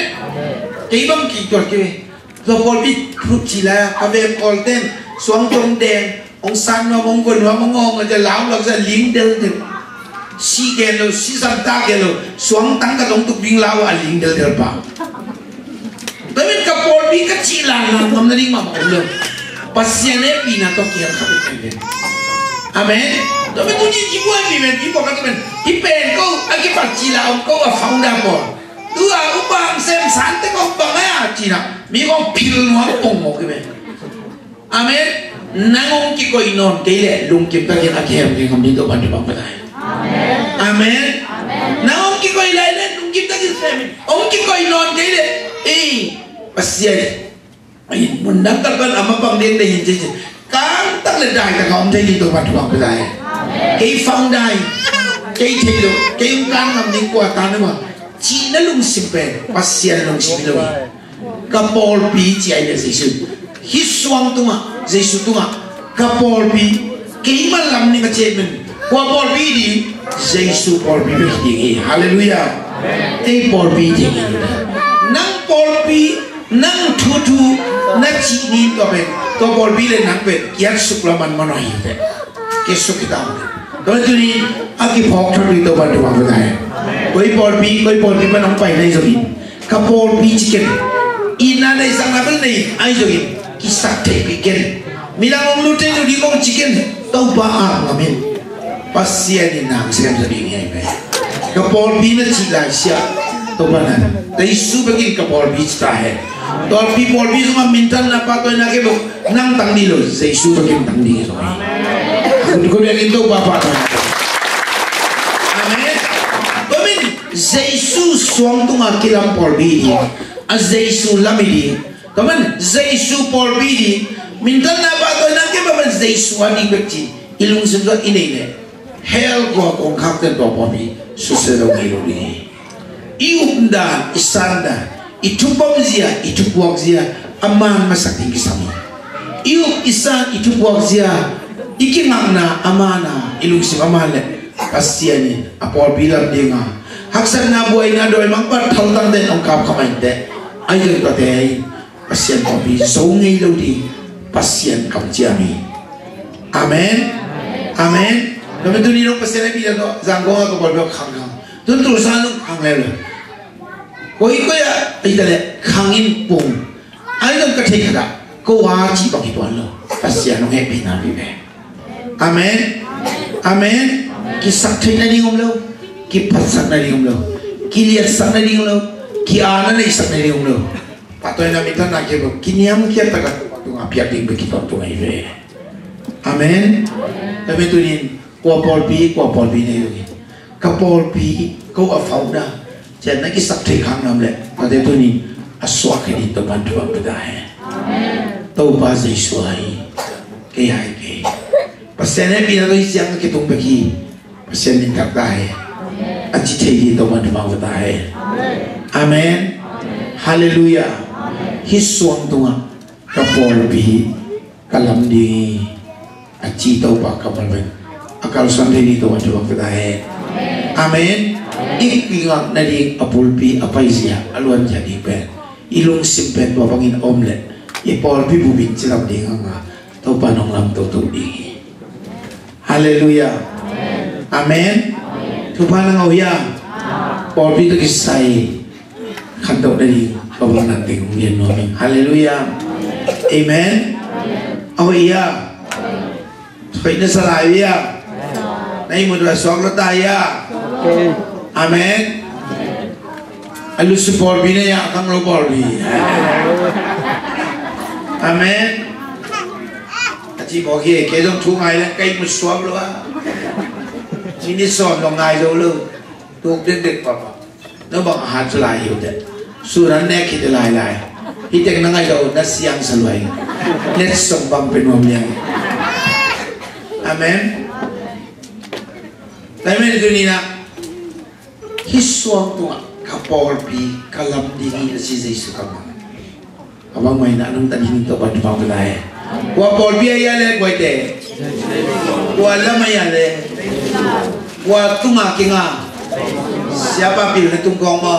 Kei bang kituat kei. Tua pawlpi khup ci lai a, ka veng kawlten suang tong deng, hong san nuam, hong gua nuam, hong awng a, lau lak sa ling deldel. Si gen lo, si san tak gen lo, suang tang ka tong tuk ding lau a ling deldel pa. Tua min ka pawlpi ka cih lan ngam na ding mah om lo. Pasian hehpihna tawh kiang khat in. Amen. Tua min tuni kibuai mi men, kibuai ka tu men. Hi pen ko, a kipat cih la om ko a founder pawl. Tua upang sem sante ko bang a cina. Mi ko pil nuam pong mo ki men. Amen. Nang hong kikoih nawn kei leh lungkim takin a kihem kei ngam ding Topa'n thupha pia ta hen. Amen. Nang hong kikoih lai leh lungkim takin sem in. Hong kikoih nawn kei leh, ei, Pasian, ei, mun dang kal pan a mapang ding na hi ci ci. Kang tak leh dai tak a om thei ding Topa'n thupha pia ta hen. Kei founder, kei thei lo, kei hong kan ngam ding kua ta na ma. Cihna lungsim pen Pasian lungsim hi lo hi. Ka pawlpi ci a hi leh Jesu. Hih suang tungah, Jesu tungah, ka pawlpi, keimah lam ning a ciat men. Kua pawlpi ding, Jesu pawlpi bek ding hi. Halleluiah. Ei pawlpi ding hi. Nang pawlpi, nang thuthu, na cih ning tua pen, tua pawlpi leh nang pen kiat suk lam man man hi te. Kiat suk hi ta. Tua tuni a kiphawk thak ding Topa'n thupha pia ta hen. Koi pawlpi, koi pawlpi pan hong pai na hi zongin. Ka pawlpi ci ken. Itna neihsakna bel nei ahi zongin kisak theihpih ken. Midang hong lut thei lo ding hong ci ken. Topa ap ngam in. Pasian in nang semsak ding hi ahi pen. Ka pawlpi na cih lai siah. Topa na. Jesu bekin ka pawlpi ci ta hen. Tua pawlpi sungah minthanna pahtawina kei bek nang tang ding lo, Jesu bekin tang ding hi zong hi. Khut khut bekin Topa pahtawina. Amen. Tua min Jesu suang tungah kilam pawlpi hi ding. A Jesu lam hi ding. Tua man Jesu pawlpi hi ding. Minthanna pahtawina kei bek man Jesu a ding bek ci. I lungsim tawh i nei leh hell khua kongkhakte tua pawlpi susia lo ngei lo ding hi. I updan, i sandan, i thupom zia, i thupuak zia, a man masak ding kisam hi. I up, i san, i thupuak zia, i kingakna a man a, i lungsim a man leh Pasian in a pawlpi lam ding a, haksatna, buaina, dawimangpa, thaltangte in hong kap kha mah inteh. Ahi zong tuate in Pasian pawlpi zo ngei lo ding Pasian kamciam hi. Amen. Amen. Tua min tuni dong Pasian hehpihna tawh Zangkong a ka pawlpi khangkhang. Tun Tulsa nung khang leuleu. Koikoi ah, ei ta leh khang in pung. Ahi zong ka theih khat ah, ko a cih bang hi tuan lo. Pasian hong hehpihna pia ve. Amen. Amen. Kisak theihna ding om lo. Kiphatsak na ding om lo. Kiliatsak na ding om lo. Ki-ana neihsak na ding om lo. Pahtawina, minthanna kei bek kiniamkhiat takin Topa tungah piak ding bek kituak tung ahi ve. Amen. Amen. Tunin kua pawlpi, kua pawlpi nei lo hi. Ka pawlpi, ko a founder. Cian na kisak thei khang nam leh, tate tunin a suak hi ding Topa'n thupha pia ta hen. Topa Jesu ahi. Kei ahi kei. Pasian hehpihna tawh hih ciang a kitung bek hi. Pasian min thang ta hen. A ci thei ding Topa'n thupha pia ta hen. Amen. Halleluiah. Hih suang tungah ka pawlpi ka lam ding hi, a ci Topa kammal pen a kalsuan thei ding Topa'n thupha pia ta hen. Amen. I kingak nading a bulpi a paizia a luanzia ding pen i lungsim pen tua bangin a om leh i pawlpi bup in ci lam ding hang a, Topa'n hong lamto to ding hi. Halleluiah. Amen. Thupha na ngah uh hiam? Pawlpi tawh kisai khantoh nading ka bawlna teng hong gen nuam ing. Halleluiah. Amen. A hoih hiam? Hoih na sa lai uh hiam? Na ihmut uh a suak lua ta hiam? Amen. A lutsu pawlpi na hiam, a khanglo pawlpi? Amen. A cih mawk hi, kei zong thu ngai leng ka ihmut suak lua. Minute sawm zong ngai zo lo. Tuk dekdek papa. No bang a hat lai hi uh teh. Sun an nek hi teh lailai. Hih teng na ngaih lo na siang sa lua hi. Net sawm bang pe nuam liang. Amen. Amen. Tuni na hih suang tungah Ka pawlpi ka lam ding hi, a ci Jesu kammal. A bang mai na nang ta ding to ban bang lai. Kua pawlpi a ia le kua te. Kua lam a ia le. Kua tunga kinga. Siapa pil na tung kong mo.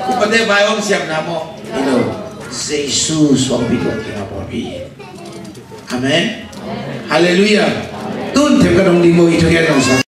Kua te bai hong siap na mo. Ino. Jesu suang pi tung kinga pawlpi. Amen. Hallelujah. Tun thep ka dong ding mo i thungen dong sa.